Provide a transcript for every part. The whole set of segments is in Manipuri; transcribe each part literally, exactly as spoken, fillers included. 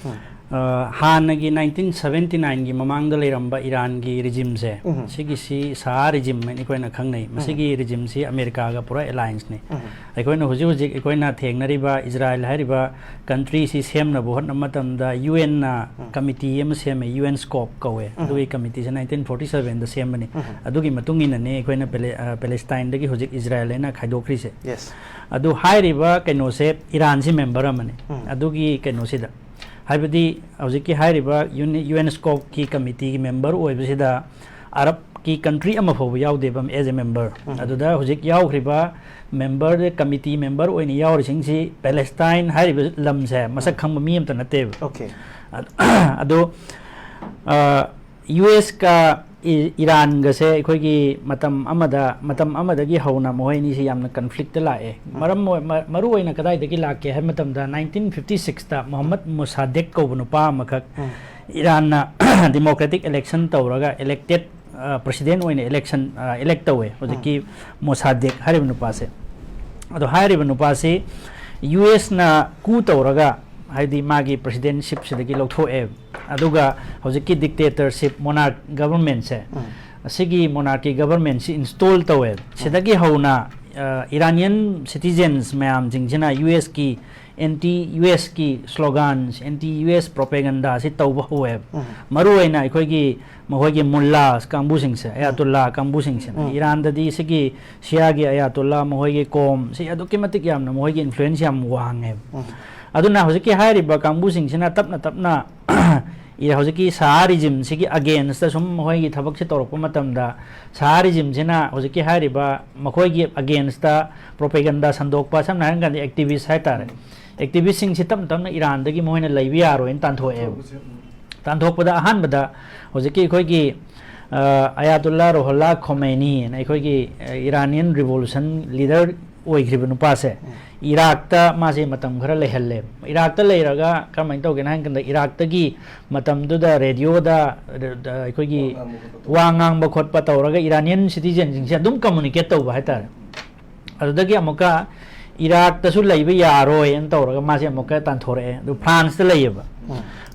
ꯎꯝ꯫ ꯑ, ꯍꯥꯟꯅꯒꯤ nineteen seventy nineꯒꯤ ꯃꯃꯥꯡꯗ ꯂꯩꯔꯝꯕ ꯏꯔꯥꯟꯒꯤ regime ꯁꯦ, ꯎꯝ꯫ ꯁꯤꯒꯤꯁꯤ ꯁꯥꯍ regime ꯍꯥꯏꯅ ꯑꯩꯈꯣꯏꯅ ꯈꯪꯅꯩ꯫ ꯎꯝ꯫ ꯃꯁꯤꯒꯤ regime ꯁꯤ ꯑꯃꯦꯔꯤꯀꯥꯒ ꯄꯨꯔꯥ alliance ꯅꯤ꯫ ꯎꯝ꯫ ꯑꯩꯈꯣꯏꯅ ꯍꯧꯖꯤꯛ ꯍꯧꯖꯤꯛ ꯑꯩꯈꯣꯏꯅ ꯊꯦꯡꯅꯔꯤꯕ ꯏꯖꯔꯥꯏꯜ ꯍꯥꯏꯔꯤꯕ country ꯁꯤ ꯁꯦꯝꯅꯕ ꯍꯣꯠꯅꯕ ꯃꯇꯝꯗ UN ꯅ ꯎꯝ꯫ Committee ꯑꯃ ꯁꯦꯝꯃꯦ, UN scope ꯀꯧꯋꯦ꯫ ꯎꯝ꯫ ꯑꯗꯨꯒꯤ committee ꯁꯦ nineteen forty seven ꯗ ꯁꯦꯝꯕꯅꯤ꯫ ꯎꯝ꯫ ꯑꯗꯨꯒꯤ ꯃꯇꯨꯡ ꯏꯟꯅꯅꯦ ꯑꯩꯈꯣꯏꯅ ꯄꯦꯂꯦ-, ꯑ, ꯄꯦꯂꯦꯁꯇꯥꯏꯟꯗꯒꯤ ꯍꯧꯖꯤꯛ ꯏꯖꯔꯥꯏꯜ ꯍꯥꯏꯅ ꯈꯥꯏꯗꯣꯛꯈ꯭ꯔꯤꯁꯦ꯫ Yes꯫ ꯑꯗꯨ ꯍꯥꯏꯔꯤꯕ ꯀꯩꯅꯣꯁꯦ ꯏꯔꯥꯟꯁꯤ member ꯑꯃꯅꯤ꯫ ꯎꯝ꯫ ꯑꯗꯨꯒꯤ ꯀꯩꯅꯣꯁꯤꯗ ꯍꯥꯏꯕꯗꯤ ꯍꯧꯖꯤꯛꯀꯤ ꯍꯥꯏꯔꯤꯕ UN, UN scope ꯀꯤ committee ꯒꯤ member ꯑꯣꯏꯕꯁꯤꯗ ꯑꯔꯕꯀꯤ country ꯑꯃ ꯐꯥꯎꯕ ꯌꯥꯎꯗꯦꯕ as a member꯫ ꯎꯝ꯫ ꯑꯗꯨꯗ ꯍꯧꯖꯤꯛ ꯌꯥꯎꯈ꯭ꯔꯤꯕ member, committee member ꯑꯣꯏꯅ ꯌꯥꯎꯔꯤꯁꯤꯡꯁꯤ ꯄꯦꯂꯦꯁꯇꯥꯏꯟ ꯍꯥꯏꯔꯤꯕ ꯂꯝꯁꯦ ꯃꯁꯛ ꯎꯝ꯫ ꯈꯪꯕ ꯃꯤ ꯑꯝꯇ ꯅꯠꯇꯦꯕ꯫ Okay꯫ ꯑꯗ-, ꯑꯗꯣ, ꯑ, US ꯀ ꯏ-, ꯏꯔꯥꯟꯒꯁꯦ ꯑꯩꯈꯣꯏꯒꯤ ꯃꯇꯝ ꯑꯃꯗ, ꯃꯇꯝ ꯑꯃꯗꯒꯤ ꯍꯧꯅ ꯃꯈꯣꯏ ꯑꯅꯤꯁꯤ ꯌꯥꯝꯅ conflict ꯂꯥꯛꯑꯦ꯫ ꯎꯝ꯫ ꯃꯔꯝ ꯑꯣꯏ-, ꯃ-, ꯃꯔꯨ ꯑꯣꯏꯅ ꯀꯗꯥꯏꯗꯒꯤ ꯂꯥꯛꯀꯦ ꯍꯥꯏꯕ ꯃꯇꯝꯗ nineteen fifty six ꯇ ꯃꯣꯍꯝꯃꯗ ꯃꯣꯁꯥꯗꯦꯛ ꯀꯧꯕ ꯅꯨꯄꯥ ꯑꯃꯈꯛ ꯎꯝ꯫ ꯏꯔꯥꯟꯅ democratic election ꯇꯧꯔꯒ elected, ꯑ, president ꯑꯣꯏꯅ election, ꯑ, elect ꯇꯧꯋꯦ, ꯍꯧꯖꯤꯛꯀꯤ ꯎꯝ꯫ ꯃꯣꯁꯥꯗꯦꯛ ꯍꯥꯏꯔꯤꯕ ꯅꯨꯄꯥꯁꯦ꯫ ꯑꯗꯣ ꯍꯥꯏꯔꯤꯕ ꯅꯨꯄꯥꯁꯤ US ꯅ coup ꯇꯧꯔꯒ, ꯍꯥꯏꯗꯤ ꯃꯥꯒꯤ presidentship ꯁꯤꯗꯒꯤ ꯂꯧꯊꯣꯛꯑꯦ꯫ ꯑꯗꯨꯒ ꯍꯧꯖꯤꯛꯀꯤ dictatorship monarch government ꯁꯦ, ꯎꯝ꯫ ꯑꯁꯤꯒꯤ monarchy government ꯁꯤ install ꯇꯧꯋꯦ꯫ ꯎꯝ꯫ ꯁꯤꯗꯒꯤ ꯍꯧꯅ, ꯑ, Iranian citizens ꯃꯌꯥꯝꯁꯤꯡꯁꯤꯅ US ꯀꯤ anti US ꯀꯤ slogans, anti US propaganda ꯁꯤ ꯇꯧꯕ ꯍꯧꯋꯦꯕ꯫ ꯎꯝ꯫ ꯃꯔꯨ ꯑꯣꯏꯅ ꯑꯩꯈꯣꯏꯒꯤ, ꯃꯈꯣꯏꯒꯤ mullas ꯀꯥꯡꯕꯨꯁꯤꯡꯁꯦ, ꯎꯝ꯫ Ayatollah ꯀꯥꯡꯕꯨꯁꯤꯡꯁꯦ, ꯎꯝ꯫ ꯏꯔꯥꯟꯗꯗꯤ ꯁꯤꯒꯤ ꯁꯤꯌꯥꯒꯤ Ayatollah, ꯃꯈꯣꯏꯒꯤ ꯀꯣꯝ, ꯁꯤ ꯑꯗꯨꯛꯀꯤ ꯃꯇꯤꯛ ꯌꯥꯝꯅ ꯃꯈꯣꯏꯒꯤ influence ꯌꯥꯝ ꯋꯥꯡꯉꯦꯕ꯫ ꯎꯝ꯫ ꯑꯗꯨꯅ ꯍꯧꯖꯤꯛꯀꯤ ꯍꯥꯏꯔꯤꯕ ꯀꯥꯡꯕꯨꯁꯤꯡꯁꯤꯅ ꯇꯞꯅ ꯇꯞꯅ ꯏ-, ꯍꯧꯖꯤꯛꯀꯤ ꯁꯥꯍ regime ꯁꯤꯒꯤ against ꯇ ꯁꯨꯝ ꯃꯈꯣꯏꯒꯤ ꯊꯕꯛꯁꯦ ꯇꯧꯔꯛꯄ ꯃꯇꯝꯗ, ꯁꯥꯍ regime ꯁꯤꯅ ꯍꯧꯖꯤꯛꯀꯤ ꯍꯥꯏꯔꯤꯕ ꯃꯈꯣꯏꯒꯤ against ꯇ propaganda ꯁꯟꯗꯣꯛꯄ, ꯁꯝꯅ ꯍꯥꯏꯔꯀꯥꯟꯗ activist ꯍꯥꯏꯇꯥꯔꯦ, activist ꯁꯤꯡꯁꯤ ꯇꯞꯅ ꯇꯞꯅ ꯏꯔꯥꯟꯗꯒꯤ ꯃꯈꯣꯏꯅ ꯂꯩꯕ ꯌꯥꯔꯣꯏꯅ ꯇꯥꯟꯊꯣꯛꯑꯦꯕ꯫ ꯇꯥꯟꯊꯣꯛꯄꯗ ꯑꯍꯥꯟꯕꯗ ꯍꯧꯖꯤꯛꯀꯤ ꯑꯩꯈꯣꯏꯒꯤ, ꯑ, Ayatollah Ruhollah Khomeini ꯍꯥꯏꯅ ꯑꯩꯈꯣꯏꯒꯤ, ꯑ, Iranian revolution leader ꯑꯣꯏꯈ꯭ꯔꯤꯕ ꯅꯨꯄꯥꯁꯦ, ꯎꯝ꯫ ꯏꯔꯥꯛꯇ ꯃꯥꯁꯦ ꯃꯇꯝ ꯈꯔ ꯂꯩꯍꯜꯂꯦ꯫ ꯏꯔꯥꯛꯇ ꯂꯩꯔꯒ ꯀꯔꯝꯍꯥꯏꯅ ꯇꯧꯒꯦꯅ ꯍꯥꯏ ꯀꯥꯟꯗ, ꯏꯔꯥꯛꯇꯒꯤ ꯃꯇꯝꯗꯨꯗ radio ꯗ, ꯑ, ꯑꯩꯈꯣꯏꯒꯤ ꯋꯥ ꯉꯥꯡꯕ ꯈꯣꯠꯄ ꯋꯥ ꯉꯥꯡꯕ ꯈꯣꯠꯄ ꯇꯧꯔꯒ Iranian citizen ꯁꯤꯡꯁꯦ ꯑꯗꯨꯝ communicate ꯇꯧꯕ ꯍꯥꯏꯇꯥꯔꯦ꯫ ꯑꯗꯨꯗꯒꯤ ꯑꯃꯨꯛꯀ ꯏꯔꯥꯛꯇꯁꯨ ꯂꯩꯕ ꯌꯥꯔꯣꯏꯅ ꯇꯧꯔꯒ ꯃꯥꯁꯦ ꯑꯃꯨꯛꯀ ꯇꯥꯟꯊꯣꯔꯛꯑꯦ꯫ ꯑꯗꯨ ꯐ꯭ꯔꯥꯟꯁꯇ ꯂꯩꯌꯦꯕ꯫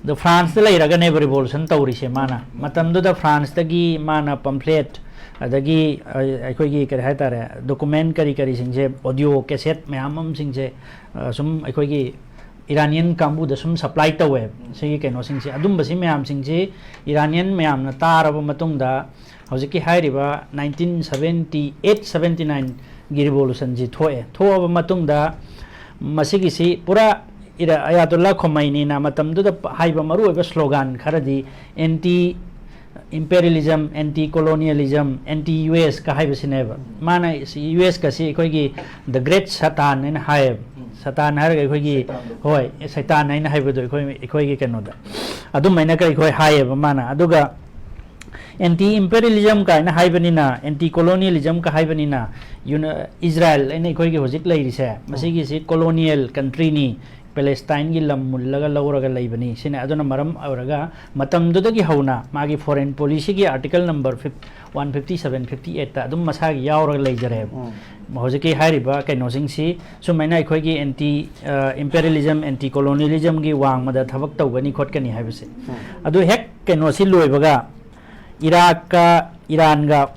ꯑꯗꯣ ꯐ꯭ꯔꯥꯟꯁꯇ ꯂꯩꯔꯒꯅꯦꯕ ꯔꯤꯚꯣꯂꯨꯁꯟ ꯇꯧꯔꯤꯁꯦ ꯃꯥꯅ꯫ ꯃꯇꯝꯗꯨꯗ ꯐ꯭ꯔꯥꯟꯁꯇꯒꯤ ꯃꯥꯅ ꯄꯝꯐ꯭ꯂꯦꯠ, ꯑꯗꯒꯤ, ꯑ, ꯑꯩꯈꯣꯏꯒꯤ ꯀꯔꯤ ꯍꯥꯏꯇꯥꯔꯦ, ꯗꯣꯀꯨꯃꯦꯟ ꯀꯔꯤ ꯀꯔꯤꯁꯤꯡꯁꯦ, ꯑꯣꯗꯤꯑꯣ ꯀꯦꯁꯦꯠ ꯃꯌꯥꯝ ꯑꯃꯁꯤꯡꯁꯦ, ꯑ, ꯁꯨꯝ ꯑꯩꯈꯣꯏꯒꯤ ꯏꯔꯥꯅꯤꯌꯟ ꯀꯥꯡꯕꯨꯗ ꯁꯨꯝ ꯁꯄ꯭ꯂꯥꯏ ꯇꯧꯋꯦ꯫ ꯁꯤꯒꯤ ꯀꯩꯅꯣꯁꯤꯡꯁꯦ, ꯑꯗꯨꯝꯕꯁꯤ ꯃꯌꯥꯝꯁꯤꯡꯁꯤ ꯏꯔꯥꯅꯤꯌꯟ ꯃꯌꯥꯝꯅ ꯇꯥꯔꯕ ꯃꯇꯨꯡꯗ, ꯍꯧꯖꯤꯛꯀꯤ ꯍꯥꯏꯔꯤꯕ nineteen seventy eight seventy nineꯒꯤ ꯔꯤꯚꯣꯂꯨꯁꯟꯁꯤ ꯊꯣꯛꯑꯦ꯫ ꯊꯣꯛꯑꯕ ꯃꯇꯨꯡꯗ, ꯃꯁꯤꯒꯤꯁꯤ ꯄꯨꯔꯥ ꯏꯔꯥ-, ꯑꯌꯥꯇꯣꯜꯂꯥ ꯈꯣꯃꯩꯅꯤꯅ ꯃꯇꯝꯗꯨꯗ ꯄ-, ꯍꯥꯏꯕ ꯃꯔꯨꯑꯣꯏꯕ ꯁ꯭ꯂꯣꯒꯥꯟ ꯈꯔꯗꯤ, anti imperialism, anti colonialism, anti US ꯀ ꯍꯥꯏꯕꯁꯤꯅꯦꯕ꯫ ꯃꯥꯅ ꯁꯤ-, US ꯀꯁꯤ ꯑꯩꯈꯣꯏꯒꯤ the great Satan ꯍꯥꯏꯅ ꯍꯥꯏꯌꯦꯕ꯫ ꯁꯇꯥꯟ ꯍꯥꯏꯔꯒ ꯑꯩꯈꯣꯏꯒꯤ, ꯁꯩꯇꯥꯟꯗꯣ꯫ ꯍꯣꯏ, ꯁꯩꯇꯥꯟ ꯍꯥꯏꯅ ꯍꯥꯏꯕꯗꯣ ꯑꯩꯈꯣꯏ, ꯑꯩꯈꯣꯏꯒꯤ ꯀꯩꯅꯣꯗ꯫ ꯑꯗꯨꯃꯥꯏꯅ ꯀꯩ ꯑꯩꯈꯣꯏ ꯍꯥꯏꯌꯦꯕ ꯃꯥꯅ꯫ ꯑꯗꯨꯒ anti imperialism ꯀꯥꯏꯅ ꯍꯥꯏꯕꯅꯤꯅ, anti colonialism ꯀ ꯍꯥꯏꯕꯅꯤꯅ, ꯌꯨꯅ-, ꯏꯖꯔꯥꯏꯜ ꯍꯥꯏꯅ ꯑꯩꯈꯣꯏꯒꯤ ꯍꯧꯖꯤꯛ ꯂꯩꯔꯤꯁꯦ, ꯃꯁꯤꯒꯤꯁꯤ colonial countryꯅꯤ, ꯄꯦꯂꯦꯁꯇꯥꯏꯟꯒꯤ ꯂꯝ ꯃꯨꯜꯂꯒ ꯂꯧꯔꯒ ꯂꯩꯕꯅꯤ ꯁꯤꯅꯤ꯫ ꯑꯗꯨꯅ ꯃꯔꯝ ꯑꯣꯏꯔꯒ ꯃꯇꯝꯗꯨꯗꯒꯤ ꯍꯧꯅ ꯃꯥꯒꯤ foreign policyꯒꯤ article number one fifty seven, fifty eightꯇ ꯑꯗꯨꯝ ꯃꯁꯥꯒꯤ ꯌꯥꯎꯔꯒ ꯂꯩꯖꯔꯦꯕ꯫ ꯎꯝ꯫ ꯍꯧꯖꯤꯛꯀꯤ ꯍꯥꯏꯔꯤꯕ ꯀꯩꯅꯣꯁꯤꯡꯁꯤ ꯁꯨꯃꯥꯏꯅ ꯑꯩꯈꯣꯏꯒꯤ anti, ꯑ, imperialism, anti colonialismꯒꯤ ꯋꯥꯡꯃꯗ ꯊꯕꯛ ꯇꯧꯒꯅꯤ ꯈꯣꯠꯀꯅꯤ ꯍꯥꯏꯕꯁꯦ꯫ ꯎꯝ꯫ ꯑꯗꯨ ꯍꯦꯛ ꯀꯩꯅꯣꯁꯤ ꯂꯣꯏꯕꯒ ꯏꯔꯥꯛꯀ ꯏꯔꯥꯟꯒ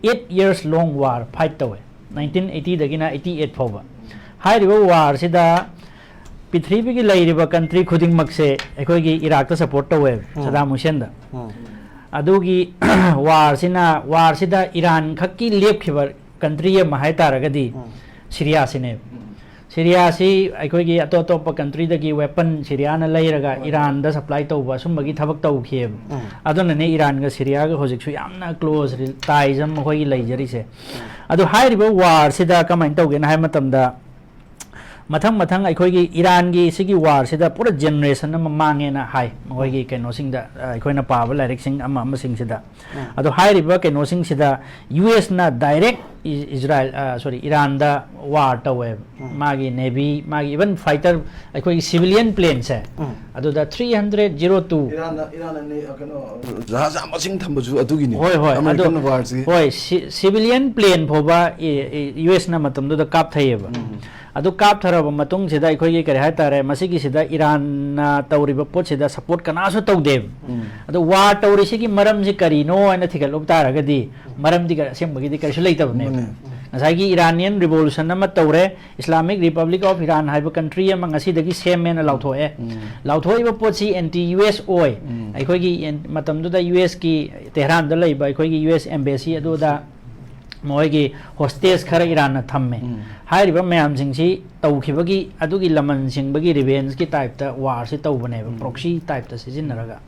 eight years long war fight ꯇꯧꯋꯦ, nineteen eightyꯗꯒꯤꯅ eighty eight ꯐꯥꯎꯕ꯫ ꯍꯥꯏꯔꯤꯕ warꯁꯤꯗ ꯄ꯭ꯔꯤꯊꯤꯕꯤꯒꯤ ꯂꯩꯔꯤꯕ country ꯈꯨꯗꯤꯡꯃꯛꯁꯦ ꯑꯩꯈꯣꯏꯒꯤ ꯏꯔꯥꯛꯇ support ꯇꯧꯋꯦꯕ, ꯎꯝ꯫ ꯁꯗꯥꯝ ꯍꯨꯁꯦꯟꯗ꯫ ꯎꯝ꯫ ꯑꯗꯨꯒꯤ warꯁꯤꯅ, warꯁꯤꯗ ꯏꯔꯥꯟ ꯈꯛꯀꯤ ꯂꯦꯞꯈꯤꯕ country ꯑꯃ ꯍꯥꯏ ꯇꯥꯔꯒꯗꯤ ꯎꯝ꯫ ꯁꯤꯔꯤꯌꯥꯁꯤꯅꯦꯕ꯫ ꯎꯝ꯫ ꯁꯤꯔꯤꯌꯥꯁꯤ ꯑꯩꯈꯣꯏꯒꯤ ꯑꯇꯣꯞ ꯑꯇꯣꯞꯄ countryꯗꯒꯤ weapon ꯁꯤꯔꯤꯌꯥꯅ ꯂꯩꯔꯒ ꯍꯣꯏ꯫ ꯏꯔꯥꯟꯗ supply ꯇꯧꯕ ꯁꯨꯝꯕꯒꯤ ꯊꯕꯛ ꯇꯧꯈꯤꯑꯕ꯫ ꯎꯝ꯫ ꯑꯗꯨꯅꯅꯦ ꯏꯔꯥꯟꯒ ꯁꯤꯔꯤꯌꯥꯒ ꯍꯧꯖꯤꯛꯁꯨ ꯌꯥꯝꯅ close ties ꯑꯃ ꯃꯈꯣꯏꯒꯤ ꯂꯩꯖꯔꯤꯁꯦ꯫ ꯎꯝ꯫ ꯑꯗꯨ ꯍꯥꯏꯔꯤꯕ warꯁꯤꯗ ꯀꯃꯥꯏꯅ ꯇꯧꯒꯦꯅ ꯍꯥꯏꯕ ꯃꯇꯝꯗ, ꯃꯊꯪ ꯃꯊꯪ ꯑꯩꯈꯣꯏꯒꯤ ꯏꯔꯥꯟꯒꯤ ꯁꯤꯒꯤ warꯁꯤꯗ ꯄꯨꯔꯥ generation ꯑꯃ ꯃꯥꯡꯉꯦꯅ ꯍꯥꯏ, ꯃꯈꯣꯏꯒꯤ ꯎꯝ꯫ ꯀꯩꯅꯣꯁꯤꯡꯗ, ꯑ, ꯑꯩꯈꯣꯏꯅ ꯄꯥꯕ ꯂꯥꯏꯔꯤꯛꯁꯤꯡ ꯑꯃ ꯑꯃꯁꯤꯡꯁꯤꯗ꯫ ꯎꯝ꯫ ꯑꯗꯣ ꯍꯥꯏꯔꯤꯕ ꯀꯩꯅꯣꯁꯤꯡꯁꯤꯗ USꯅ direct ꯏ-, ꯏꯖꯔꯥꯏꯜ, ꯑ, sorry, ꯏꯔꯥꯟꯗ war ꯇꯧꯋꯦꯕ꯫ ꯎꯝ꯫ ꯃꯥꯒꯤ navy, ꯃꯥꯒꯤ even fighter, ꯑꯩꯈꯣꯏꯒꯤ civilian planeꯁꯦ, ꯎꯝ꯫ ꯑꯗꯨꯗ three hundred zero two꯫ ꯏꯔꯥꯟꯅ, ꯏꯔꯥꯟꯅ ꯅꯦ-, ꯑ, ꯀꯩꯅꯣ, ꯖꯍꯥꯖ ꯌꯥꯝ ꯃꯁꯤꯡ ꯊꯝꯕꯁꯨ ꯑꯗꯨꯒꯤꯅꯤ꯫ ꯍꯣꯏ, ꯍꯣꯏ, ꯑꯗꯣ, American warꯁꯤ꯫ ꯍꯣꯏ, ꯁꯤ-, civilian plane ꯐꯥꯎꯕ ꯏ-, ꯏ-, USꯅ ꯃꯇꯝꯗꯨꯗ ꯀꯥꯞꯊꯩꯌꯦꯕ꯫ ꯎꯝ꯫ ꯑꯗꯨ ꯀꯥꯞꯊꯔꯕ ꯃꯇꯨꯡꯁꯤꯗ ꯑꯩꯈꯣꯏꯒꯤ ꯀꯔꯤ ꯍꯥꯏꯇꯥꯔꯦ, ꯃꯁꯤꯒꯤꯁꯤꯗ ꯏꯔꯥꯟꯅ ꯇꯧꯔꯤꯕ ꯄꯣꯠꯁꯤꯗ ꯁꯄꯣꯔꯠ ꯀꯅꯥꯁꯨ ꯇꯧꯗꯦꯕ꯫ ꯎꯝ. ꯑꯗꯣ ꯋꯥꯔ ꯇꯧꯔꯤꯁꯤꯒꯤ ꯃꯔꯝꯁꯤ ꯀꯔꯤꯅꯣ ꯍꯥꯏꯅ ꯊꯤꯒꯠꯂꯨꯕ ꯇꯥꯔꯒꯗꯤ ꯃꯔꯝꯗꯤ ꯀ- ꯑꯁꯦꯡꯕꯒꯤꯗꯤ ꯀꯔꯤꯁꯨ ꯂꯩꯇꯕꯅꯦꯕ꯫ ꯃꯥꯅꯦ. ꯉꯁꯥꯏꯒꯤ ꯏꯔꯥꯅꯤꯌꯟ ꯔꯤꯚꯣꯂꯨꯁꯟ ꯑꯃ ꯇꯧꯔꯦ, ꯏꯁꯂꯥꯃꯤꯛ ꯔꯤꯄꯕ꯭ꯂꯤꯛ ꯑꯣꯐ ꯏꯔꯥꯟ ꯍꯥꯏꯕ ꯀꯟꯇ꯭ꯔꯤ ꯑꯃ ꯉꯁꯤꯗꯒꯤ ꯁꯦꯝꯃꯦꯅ ꯂꯥꯎꯊꯣꯛꯑꯦ꯫ ꯎꯝ. ꯂꯥꯎꯊꯣꯛꯏꯕ ꯄꯣꯠꯁꯤ ꯑꯦꯟꯇꯤ ꯌꯨ ꯑꯦꯁ ꯑꯣꯏ꯫ ꯎꯝ. ꯑꯩꯈꯣꯏꯒꯤ ꯑꯦꯟ- ꯃꯇꯝꯗꯨꯗ ꯌꯨ ꯑꯦꯁꯀꯤ ꯇꯦꯍ꯭ꯔꯥꯟꯗ ꯂꯩꯕ ꯑꯩꯈꯣꯏꯒꯤ ꯌꯨ ꯑꯦꯁ ꯑꯦꯝꯕꯦꯁꯤ ꯑꯗꯨꯗ ꯃꯣꯏꯒꯤ ꯍꯣꯁꯇꯦꯖ ꯈꯔ ꯏꯔꯥꯟꯅ ꯊꯝꯃꯦ꯫ ꯎꯝ. ꯍꯥꯏꯔꯤꯕ ꯃꯌꯥꯝꯁꯤꯡꯁꯤ ꯇꯧꯈꯤꯕꯒꯤ ꯑꯗꯨꯒꯤ ꯂꯃꯟ ꯁꯤꯡꯕꯒꯤ ꯔꯤꯚꯦꯟꯖꯀꯤ ꯇꯥꯏꯞꯇ ꯋꯥꯔꯁꯤ ꯇꯧꯕꯅꯦꯕ, ꯎꯝ. ꯄ꯭ꯔꯣꯛꯁꯤ ꯇꯥꯏꯞꯇ ꯁꯤꯖꯤꯟꯅꯔꯒ꯫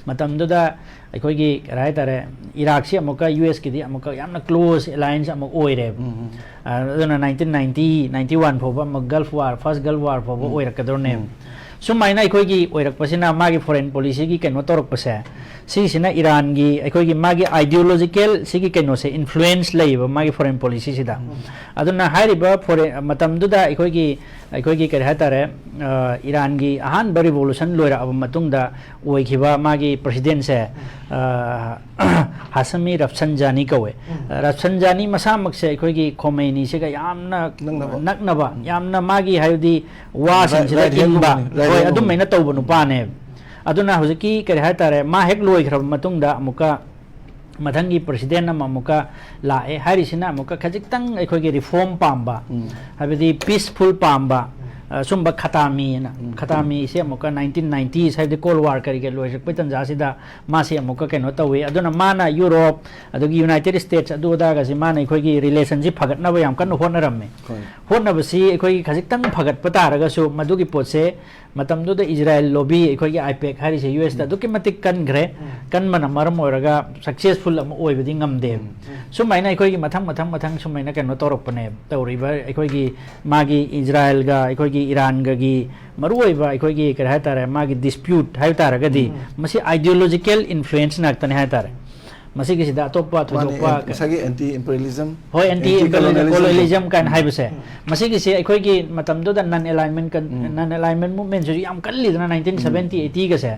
ꯃꯇꯝꯗꯨꯗ ꯑꯩꯈꯣꯏꯒꯤ ꯀꯔꯤ ꯍꯥꯏꯇꯥꯔꯦ, ꯏꯔꯥꯛꯁꯤ ꯑꯃꯨꯛꯀ ꯌꯨ ꯑꯦꯁꯀꯤꯗꯤ ꯑꯃꯨꯛꯀ ꯌꯥꯝꯅ ꯀ꯭ꯂꯣꯖ ꯑꯦꯂꯥꯏꯟꯁ ꯑꯃ ꯑꯣꯏꯔꯦꯕ꯫ ꯎꯝ. ꯑꯗꯨꯅ ꯅꯥꯏꯟꯇꯤꯟ ꯅꯥꯏꯟꯇꯤ, ꯅꯥꯏꯟꯇꯤ ꯋꯥꯟ ꯐꯥꯎꯕ ꯑꯃꯨꯛ golf war, first golf war ꯐꯥꯎꯕ ꯎꯝ. ꯑꯣꯏꯔꯛꯀꯗꯧꯔꯤꯅꯦꯕ꯫ ꯎꯝ. ꯁꯨꯃꯥꯏꯅ ꯑꯩꯈꯣꯏꯒꯤ ꯑꯣꯏꯔꯛꯄꯁꯤꯅ ꯃꯥꯒꯤ ꯐꯣꯔꯦꯟ ꯄꯣꯂꯤꯁꯤꯒꯤ ꯀꯩꯅꯣ ꯇꯧꯔꯛꯄꯁꯦ, ꯁꯤꯁꯤꯅ ꯏꯔꯥꯟꯒꯤ ꯑꯩꯈꯣꯏꯒꯤ ꯃꯥꯒꯤ ꯑꯥꯏꯗꯤꯌꯣꯂꯣꯖꯤꯀꯦꯜ ꯁꯤꯒꯤ ꯀꯩꯅꯣꯁꯦ ꯏꯟꯐ꯭ꯂꯨꯌꯦꯟꯁ ꯂꯩꯌꯦꯕ ꯃꯥꯒꯤ ꯐꯣꯔꯦꯟ ꯄꯣꯂꯤꯁꯤꯁꯤꯗ꯫ ꯑꯗꯨꯅ ꯍꯥꯏꯔꯤꯕ ꯐꯣꯔꯦꯟ ꯃꯇꯝꯗꯨꯗ ꯑꯩꯈꯣꯏꯒꯤ, ꯑꯩꯈꯣꯏꯒꯤ ꯀꯔꯤ ꯍꯥꯏꯇꯥꯔꯦ, ꯑ, ꯏꯔꯥꯟꯒꯤ ꯑꯍꯥꯟꯕ ꯔꯤꯚꯣꯂꯨꯁꯟ ꯂꯣꯏꯔꯛꯑꯕ ꯃꯇꯨꯡꯗ ꯑꯣꯏꯈꯤꯕ ꯃꯥꯒꯤ ꯄ꯭ꯔꯁꯤꯗꯦꯟꯁꯦ, ꯑ, ꯍꯥꯁꯃꯤ ꯔꯐꯁꯟꯖꯥꯅꯤ ꯀꯧꯋꯦ꯫ ꯔꯐꯁꯟꯖꯥꯅꯤ ꯃꯁꯥꯃꯛꯁꯦ ꯑꯩꯈꯣꯏꯒꯤ ꯈꯣꯃꯩꯅꯤꯁꯤꯒ ꯌꯥꯝꯅ ꯅꯛꯅꯕ. ꯅꯛꯅꯕ, ꯌꯥꯝꯅ ꯃꯥꯒꯤ ꯍꯥꯏꯕꯗꯤ ꯋꯥꯁꯤꯡꯁꯤꯗ Right, right hand ꯏꯟꯕ, woman, right ꯍꯣꯏ, hand ꯑꯗꯨꯝꯃꯥꯏꯅ woman. ꯇꯧꯕ ꯅꯨꯄꯥꯅꯦꯕ꯫ ꯑꯗꯨꯅ ꯍꯧꯖꯤꯛꯀꯤ ꯀꯔꯤ ꯍꯥꯏꯇꯥꯔꯦ, ꯃꯥ ꯍꯦꯛ ꯂꯣꯏꯈ꯭ꯔꯕ ꯃꯇꯨꯡꯗ ꯑꯃꯨꯛꯀ ꯃꯊꯪꯒꯤ ꯄ꯭ꯔꯁꯤꯗꯦꯟ ꯑꯃ ꯑꯃꯨꯛꯀ ꯂꯥꯛꯑꯦ꯫ ꯍꯥꯏꯔꯤꯁꯤꯅ ꯑꯃꯨꯛꯀ ꯈꯖꯤꯛꯇꯪ ꯑꯩꯈꯣꯏꯒꯤ ꯔꯤꯐꯣꯔꯝ ꯄꯥꯝꯕ, ꯎꯝ. ꯍꯥꯏꯕꯗꯤ ꯄꯤꯁꯐꯨꯜ ꯄꯥꯝꯕ, ꯑ, ꯁꯨꯝꯕ ꯈꯇꯥꯃꯤꯅ꯫ ꯎꯝ. ꯈꯇꯥꯃꯤꯁꯦ ꯑꯃꯨꯛꯀ ꯅꯥꯏꯟꯇꯤꯟ ꯅꯥꯏꯟꯇꯤꯁ, ꯍꯥꯏꯕꯗꯤ ꯀꯣꯜ ꯋꯥꯔ ꯀꯔꯤ ꯀꯔꯤ ꯂꯣꯏꯔꯛꯄꯩ ꯇꯥꯟꯖꯥꯁꯤꯗ ꯃꯥꯁꯦ ꯑꯃꯨꯛꯀ ꯀꯩꯅꯣ ꯇꯧꯋꯤ꯫ ꯑꯗꯨꯅ ꯃꯥꯅ ꯌꯨꯔꯣꯞ, ꯑꯗꯒꯤ ꯌꯨꯅꯥꯏꯇꯦꯗ ꯁ꯭ꯇꯦꯠꯁ, ꯑꯗꯨ ꯑꯗꯥꯒꯁꯤ ꯃꯥꯅ ꯑꯩꯈꯣꯏꯒꯤ ꯔꯤꯂꯦꯁꯟꯁꯤ ꯐꯒꯠꯅꯕ ꯌꯥꯝ ꯀꯟꯅ ꯍꯣꯠꯅꯔꯝꯃꯦ꯫ ꯍꯣꯏ. ꯍꯣꯠꯅꯕꯁꯤ ꯑꯩꯈꯣꯏꯒꯤ ꯈꯖꯤꯛꯇꯪ ꯐꯒꯠꯄ ꯇꯥꯔꯒꯁꯨ, ꯃꯗꯨꯒꯤ ꯄꯣꯠꯁꯦ ꯃꯇꯝꯗꯨꯗ ꯏꯖꯔꯥꯏꯜ ꯂꯣꯕꯤ, ꯑꯩꯈꯣꯏꯒꯤ ꯑꯥꯏꯄꯦꯛ ꯍꯥꯏꯔꯤꯁꯦ, ꯌꯨ ꯑꯦꯁꯇ ꯑꯗꯨꯛꯀꯤ ꯃꯇꯤꯛ ꯀꯟꯈ꯭ꯔꯦ꯫ ꯀꯟꯕꯅ ꯃꯔꯝ ꯑꯣꯏꯔꯒ ꯁꯛꯁꯦꯁꯐꯨꯜ ꯑꯃ ꯑꯣꯏꯕꯗꯤ ꯉꯝꯗꯦ꯫ ꯁꯨꯃꯥꯏꯅ ꯑꯩꯈꯣꯏꯒꯤ ꯃꯊꯪ, ꯃꯊꯪ, ꯃꯊꯪ ꯁꯨꯃꯥꯏꯅ ꯀꯩꯅꯣ ꯇꯧꯔꯛꯄꯅꯦ꯫ ꯇꯧꯔꯤꯕ ꯑꯩꯈꯣꯏꯒꯤ ꯃꯥꯒꯤ ꯏꯖꯔꯥꯏꯜꯒ ꯑꯩꯈꯣꯏꯒꯤ ꯏꯔꯥꯟꯒꯒꯤ ꯃꯔꯨꯑꯣꯏꯕ ꯑꯩꯈꯣꯏꯒꯤ ꯀꯔꯤ ꯍꯥꯏꯇꯥꯔꯦ, ꯃꯥꯒꯤ ꯗꯤꯁꯄ꯭ꯌꯨꯠ ꯍꯥꯏꯕ ꯇꯥꯔꯒꯗꯤ, ꯃꯁꯤ ꯑꯥꯏꯗꯤꯌꯣꯂꯣꯖꯤꯀꯦꯜ ꯏꯟꯐ꯭ꯂꯨꯌꯦꯟꯁ ꯉꯥꯛꯇꯅꯦ ꯍꯥꯏꯇꯥꯔꯦ꯫ ꯃꯁꯤꯒꯤꯁꯤꯗ ꯑꯇꯣꯞꯄ ꯊꯣꯏꯗꯣꯛꯄ ꯉꯁꯥꯏꯒꯤ anti imperialism, ꯍꯣꯏ, anti imperialism, colonialism ꯀꯥꯏꯅ ꯍꯥꯏꯕꯁꯦ, ꯃꯁꯤꯒꯤꯁꯦ ꯑꯩꯈꯣꯏꯒꯤ ꯃꯇꯝꯗꯨꯗ non alignment, non alignment movementꯁꯤꯁꯨ ꯌꯥꯝ ꯀꯜꯂꯤꯗꯅ nineteen seventy eightyꯒꯁꯦ꯫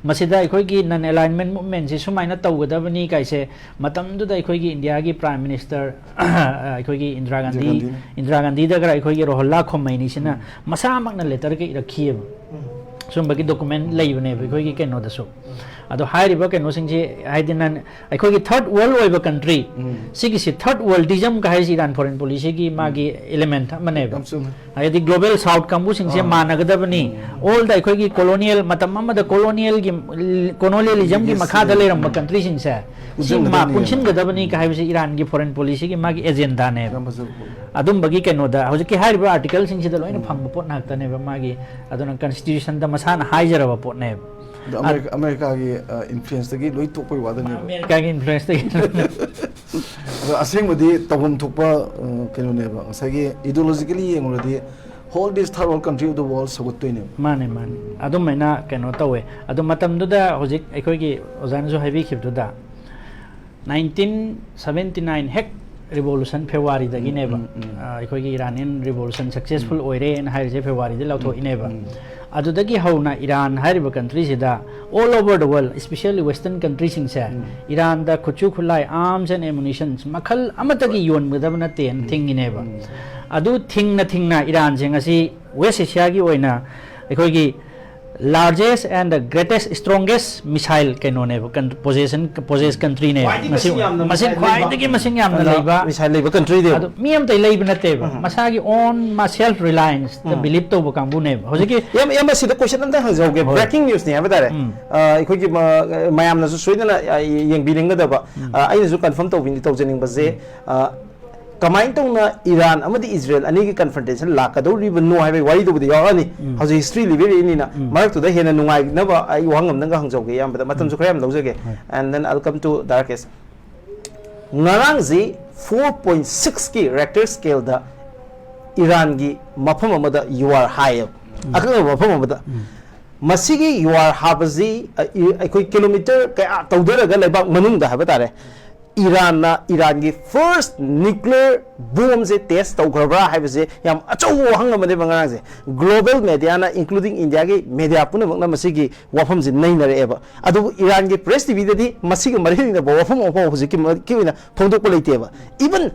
ꯃꯁꯤꯗ ꯑꯩꯈꯣꯏꯒꯤ non alignment movementꯁꯤ ꯁꯨꯃꯥꯏꯅ ꯇꯧꯒꯗꯕꯅꯤ ꯀꯥꯏꯁꯦ ꯃꯇꯝꯗꯨꯗ ꯑꯩꯈꯣꯏꯒꯤ ꯏꯟꯗꯤꯌꯥꯒꯤ prime minister ꯑꯩꯈꯣꯏꯒꯤ ꯏꯟꯗꯤꯔꯥ ꯒꯥꯟꯙꯤ, ꯏꯟꯗꯤꯔꯥ ꯒꯥꯟꯙꯤꯗꯒ ꯑꯩꯈꯣꯏꯒꯤ ꯔꯣꯍꯜꯂꯥ ꯈꯣꯃꯩꯅꯤꯁꯤꯅ ꯃꯁꯥꯃꯛꯅ letterꯒ ꯏꯔꯛꯈꯤꯑꯕ꯫ ꯁꯨꯝꯕꯒꯤ document ꯂꯩꯕꯅꯦꯕ ꯑꯩꯈꯣꯏꯒꯤ ꯀꯩꯅꯣꯗꯁꯨ꯫ ꯑꯗꯣ ꯍꯥꯏꯔꯤꯕ ꯀꯩꯅꯣꯁꯤꯡꯁꯤ ꯍꯥꯏꯗꯤ ꯅꯟ ꯑꯩꯈꯣꯏꯒꯤ third world ꯑꯣꯏꯕ country, ꯁꯤꯒꯤꯁꯤ third worldismꯒ ꯍꯥꯏꯁꯤ Iran foreign policyꯒꯤ ꯃꯥꯒꯤ element ꯑꯃꯅꯦꯕ꯫ ꯍꯥꯏꯗꯤ global south ꯀꯥꯡꯕꯨꯁꯤꯡꯁꯦ ꯃꯥꯟꯅꯒꯗꯕꯅꯤ, all the ꯑꯩꯈꯣꯏꯒꯤ colonial, ꯃꯇꯝ ꯑꯃꯗ colonialꯒꯤ, colonialismꯒꯤ ꯃꯈꯥꯗ ꯂꯩꯔꯝꯕ countryꯁꯤꯡꯁꯦ ꯁꯤ ꯃꯥ ꯄꯨꯟꯁꯤꯟꯒꯗꯕꯅꯤ ꯀ ꯍꯥꯏꯕꯁꯤ Iranꯒꯤ foreign policyꯒꯤ ꯃꯥꯒꯤ agendaꯅꯦꯕ꯫ ꯑꯗꯨꯝꯕꯒꯤ ꯀꯩꯅꯣꯗ ꯍꯧꯖꯤꯛꯀꯤ ꯍꯥꯏꯔꯤꯕ articleꯁꯤꯡꯁꯤꯗ ꯂꯣꯏꯅ ꯐꯪꯕ ꯄꯣꯠ ꯉꯥꯛꯇꯅꯦꯕ꯫ ꯃꯥꯒꯤ ꯑꯗꯨꯅ constitutionꯗ ꯃꯁꯥꯅ ꯍꯥꯏꯖꯔꯕ ꯄꯣꯠꯅꯦꯕ꯫ ꯑꯗꯣ ꯑꯃꯦꯔꯤꯀꯥꯒꯤ influenceꯇꯒꯤ ꯂꯣꯏ ꯇꯣꯛꯄꯒꯤ ꯋꯥꯗꯅꯦꯕ꯫ ꯑꯃꯦꯔꯤꯀꯥꯒꯤ influenceꯇꯒꯤ꯫ ꯑꯗꯣ ꯑꯁꯦꯡꯕꯗꯤ ꯇꯧꯐꯝ ꯊꯣꯛꯄ ꯀꯩꯅꯣꯅꯦꯕ, ꯉꯁꯥꯏꯒꯤ ideologically ꯌꯦꯡꯉꯨꯔꯗꯤ whole this third world country of the world ꯁꯧꯒꯠꯇꯣꯏꯅꯦꯕ꯫ ꯃꯥꯅꯦ, ꯃꯥꯅꯦ꯫ ꯑꯗꯨꯝꯃꯥꯏꯅ ꯀꯩꯅꯣ ꯇꯧꯋꯦ꯫ ꯑꯗꯣ ꯃꯇꯝꯗꯨꯗ ꯍꯧꯖꯤꯛ ꯑꯩꯈꯣꯏꯒꯤ ꯑꯣꯖꯥꯅꯁꯨ ꯍꯥꯏꯕꯤꯈꯤꯕꯗꯨꯗ nineteen seventy nine ꯍꯦꯛ revolution Februaryꯗꯒꯤꯅꯦꯕ꯫ ꯑꯩꯈꯣꯏꯒꯤ Iranian revolution successful ꯑꯣꯏꯔꯦꯅ ꯍꯥꯏꯔꯤꯁꯦ Februaryꯗ ꯂꯥꯎꯊꯣꯛꯏꯅꯦꯕ꯫ ꯑꯗꯨꯗꯒꯤ ꯍꯧꯅ Iran ꯍꯥꯏꯔꯤꯕ countryꯁꯤꯗ all over the world, especially western countryꯁꯤꯡꯁꯦ Iranꯗ ꯈꯨꯠꯁꯨ ꯈꯨꯠꯂꯥꯏ, arms and ammunitions ꯃꯈꯜ ꯑꯃꯠꯇꯒꯤ ꯌꯣꯟꯒꯗꯕ ꯅꯠꯇꯦꯅ ꯊꯤꯡꯉꯤꯅꯦꯕ꯫ ꯑꯗꯨ ꯊꯤꯡꯅ ꯊꯤꯡꯅ Iranꯁꯦ ꯉꯁꯤ West Asiaꯒꯤ ꯑꯣꯏꯅ ꯑꯩꯈꯣꯏꯒꯤ largest and the greatest, strongest missile ꯀꯩꯅꯣꯅꯦꯕ, possession, possess countryꯅꯦꯕ꯫ ꯃꯁꯤꯡ ꯈ꯭ꯋꯥꯏꯗꯒꯤ ꯃꯁꯤꯡ ꯌꯥꯝꯅ ꯂꯩꯕ꯫ Missile ꯂꯩꯕ countryꯅꯦꯕ꯫ ꯑꯗꯨ ꯃꯤ ꯑꯝꯇ ꯂꯩꯕ ꯅꯠꯇꯦꯕ꯫ ꯃꯁꯥꯒꯤ own ꯃꯥ self relianceꯇ believe ꯇꯧꯕ ꯀꯥꯡꯕꯨꯅꯦꯕ꯫ ꯍꯧꯖꯤꯛꯀꯤ ꯌꯥꯝ, ꯌꯥꯝ ꯑꯁꯤꯗ question ꯑꯝꯇ ꯍꯪꯖꯍꯧꯒꯦ꯫ Breaking newsꯅꯤ ꯍꯥꯏꯕ ꯇꯥꯔꯦ꯫ ꯑꯩꯈꯣꯏꯒꯤ ꯃꯌꯥꯝꯅꯁꯨ ꯁꯣꯏꯗꯅ ꯌꯦꯡꯕꯤꯅꯤꯡꯒꯗꯕ, ꯑꯩꯅꯁꯨ confirm ꯇꯧꯕꯤ-, ꯇꯧꯖꯅꯤꯡꯕꯁꯦ, ꯀꯃꯥꯏꯅ ꯇꯧꯅ ꯏꯔꯥꯟ ꯑꯃꯗꯤ ꯏꯖꯔꯦꯜ ꯑꯅꯤꯒꯤ confrontation ꯂꯥꯛꯀꯗꯧꯔꯤꯕꯅꯣ ꯍꯥꯏꯕꯒꯤ ꯋꯥꯔꯤꯗꯨꯕꯨꯗꯤ ꯌꯥꯎꯔꯛꯑꯅꯤ꯫ ꯍꯧꯖꯤꯛ history ꯂꯤꯕꯤꯔꯛꯏꯅꯤꯅ ꯃꯔꯛꯇꯨꯗ ꯍꯦꯟꯅ ꯅꯨꯡꯉꯥꯏꯅꯕ ꯑꯩ ꯋꯥꯍꯪ ꯑꯃꯗꯪꯒ ꯍꯪꯖꯍꯧꯒꯦ ꯏꯌꯥꯝꯕꯗ, ꯃꯇꯝꯁꯨ ꯈꯔ ꯌꯥꯝ ꯂꯧꯖꯒꯦ꯫ And then I'll come to the Rakesh. ꯉꯔꯥꯡꯁꯤ four point sixꯀꯤ Richter scaleꯗ ꯏꯔꯥꯟꯒꯤ ꯃꯐꯝ ꯑꯃꯗ you are high ꯍꯥꯏꯌꯦꯕ, ꯑꯀꯛꯅꯕ ꯃꯐꯝ ꯑꯃꯗ꯫ ꯃꯁꯤꯒꯤ ꯌꯨ ꯑꯥꯔ ꯍꯥꯕꯁꯤ, ꯑ, ꯏ-, ꯑꯩꯈꯣꯏ ꯀꯤꯂꯣꯃꯤꯇꯔ ꯀꯌꯥ ꯇꯧꯊꯔꯒ ꯂꯩꯕꯥꯛ ꯃꯅꯨꯡꯗ ꯍꯥꯏꯕ ꯇꯥꯔꯦ, ꯏꯔꯥꯟꯅ ꯏꯔꯥꯟꯒꯤ ꯐꯥꯔꯁ ꯅ꯭ꯌꯨꯀ꯭ꯂꯤꯌꯔ ꯕꯣꯝꯁꯦ ꯇꯦꯁ ꯇꯧꯈ꯭ꯔꯕ꯭ꯔꯥ ꯍꯥꯏꯕꯁꯦ ꯌꯥꯝ ꯑꯆꯧꯕ ꯋꯥꯍꯪ ꯑꯃꯅꯦꯕ ꯉꯔꯥꯡꯁꯦ꯫ ꯒ꯭ꯂꯣꯕꯦꯜ ꯃꯦꯗꯤꯌꯥꯅ, ꯏꯟꯀ꯭ꯂꯨꯗꯤꯡ ꯏꯟꯗꯤꯌꯥꯒꯤ ꯃꯦꯗꯤꯌꯥ ꯄꯨꯝꯅꯃꯛꯅ ꯃꯁꯤꯒꯤ ꯋꯥꯐꯝꯁꯦ ꯅꯩꯅꯔꯛꯑꯦꯕ꯫ ꯑꯗꯨꯕꯨ ꯏꯔꯥꯟꯒꯤ ꯄ꯭ꯔꯦꯁ ꯇꯤꯚꯤꯗꯗꯤ ꯃꯁꯤꯒ ꯃꯔꯤ ꯂꯩꯅꯕ ꯋꯥꯐꯝ ꯑꯃꯐꯥꯎ ꯍꯧꯖꯤꯛꯀꯤ ꯃꯔꯛꯀꯤ ꯑꯣꯏꯅ ꯐꯣꯡꯗꯣꯛꯄ ꯂꯩꯇꯦꯕ꯫ ꯏꯚꯟ